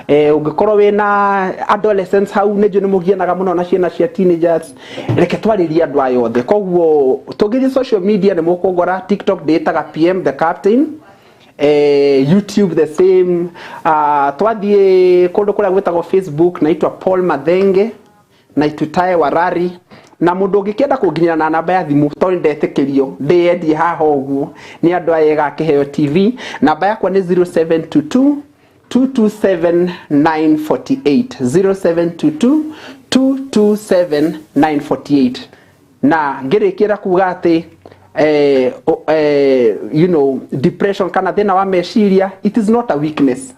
Ũngĩkorwo wĩna adolescents hau, nĩ njũĩ nĩ mũgianaga mũno na ciana cia teenagers, reke twarĩrie andũ aya othe. Koguo tũngĩthiĩ social media nĩ mũkũngora. TikTok ndĩtaga PM the Captain, YouTube the same. Twathiĩ kũndũ kũrĩa gwĩtagwo Facebook naitwa Paul Mathenge na itutae warari. Na mũndũ ũngĩkĩenda kũnginyĩra na namba ya thimũ, tondũ ndetĩkĩrio ndĩyendie haha ũguo nĩ andũ aya ega Kĩheo TV, namba yakwa nĩ 0722 227 948, 0722 227 948. Na ngĩrĩkĩra kuga atĩ depression kana thĩna wa meciria, it is not a weakness,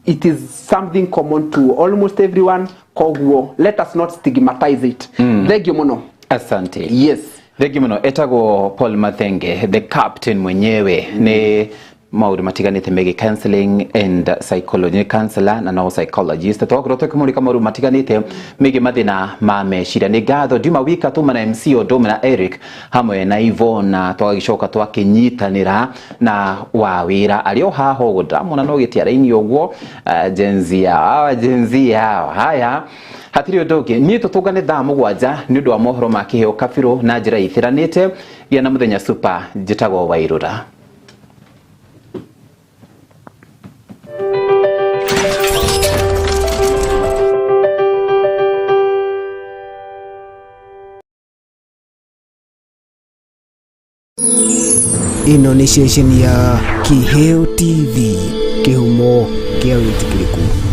it is something common to almost everyone. Koguo let us not stigmatize it. Thank you mũno. Asante. Yes. Thengi mũno. Etagwo Paul Mathenge, the captain mwenyewe. Nĩ maũndũ matiganĩte megiĩ counseling and psychology, nĩ counselor na no psychologist. Twakorwo tũkĩmũrĩka maũndũ matiganĩte megiĩ mathĩna ma meciria. Nĩ ngatho ndiuma wika, tuma na MC Odome na Eric hamwe na Ivona, twagĩcoka twakĩnyitanĩra na wawĩra arĩ o haha ũguo, ndamona no gĩtiara-inĩ ũguo. Gen Z hawa, Gen Z hawa. Haya, hatirĩ ũndũ ũngĩ, niĩ tũtũngane thaa 7 nĩ ũndũ wa mohoro ma Kĩheo Kabirũ na njĩra ĩtĩranĩte. Gĩa na mũthenya super. Njĩtagwo Wairũra. Ĩno nĩ ceceni ya Kĩheo TV, kĩhumo kĩa wĩtĩkĩrĩku.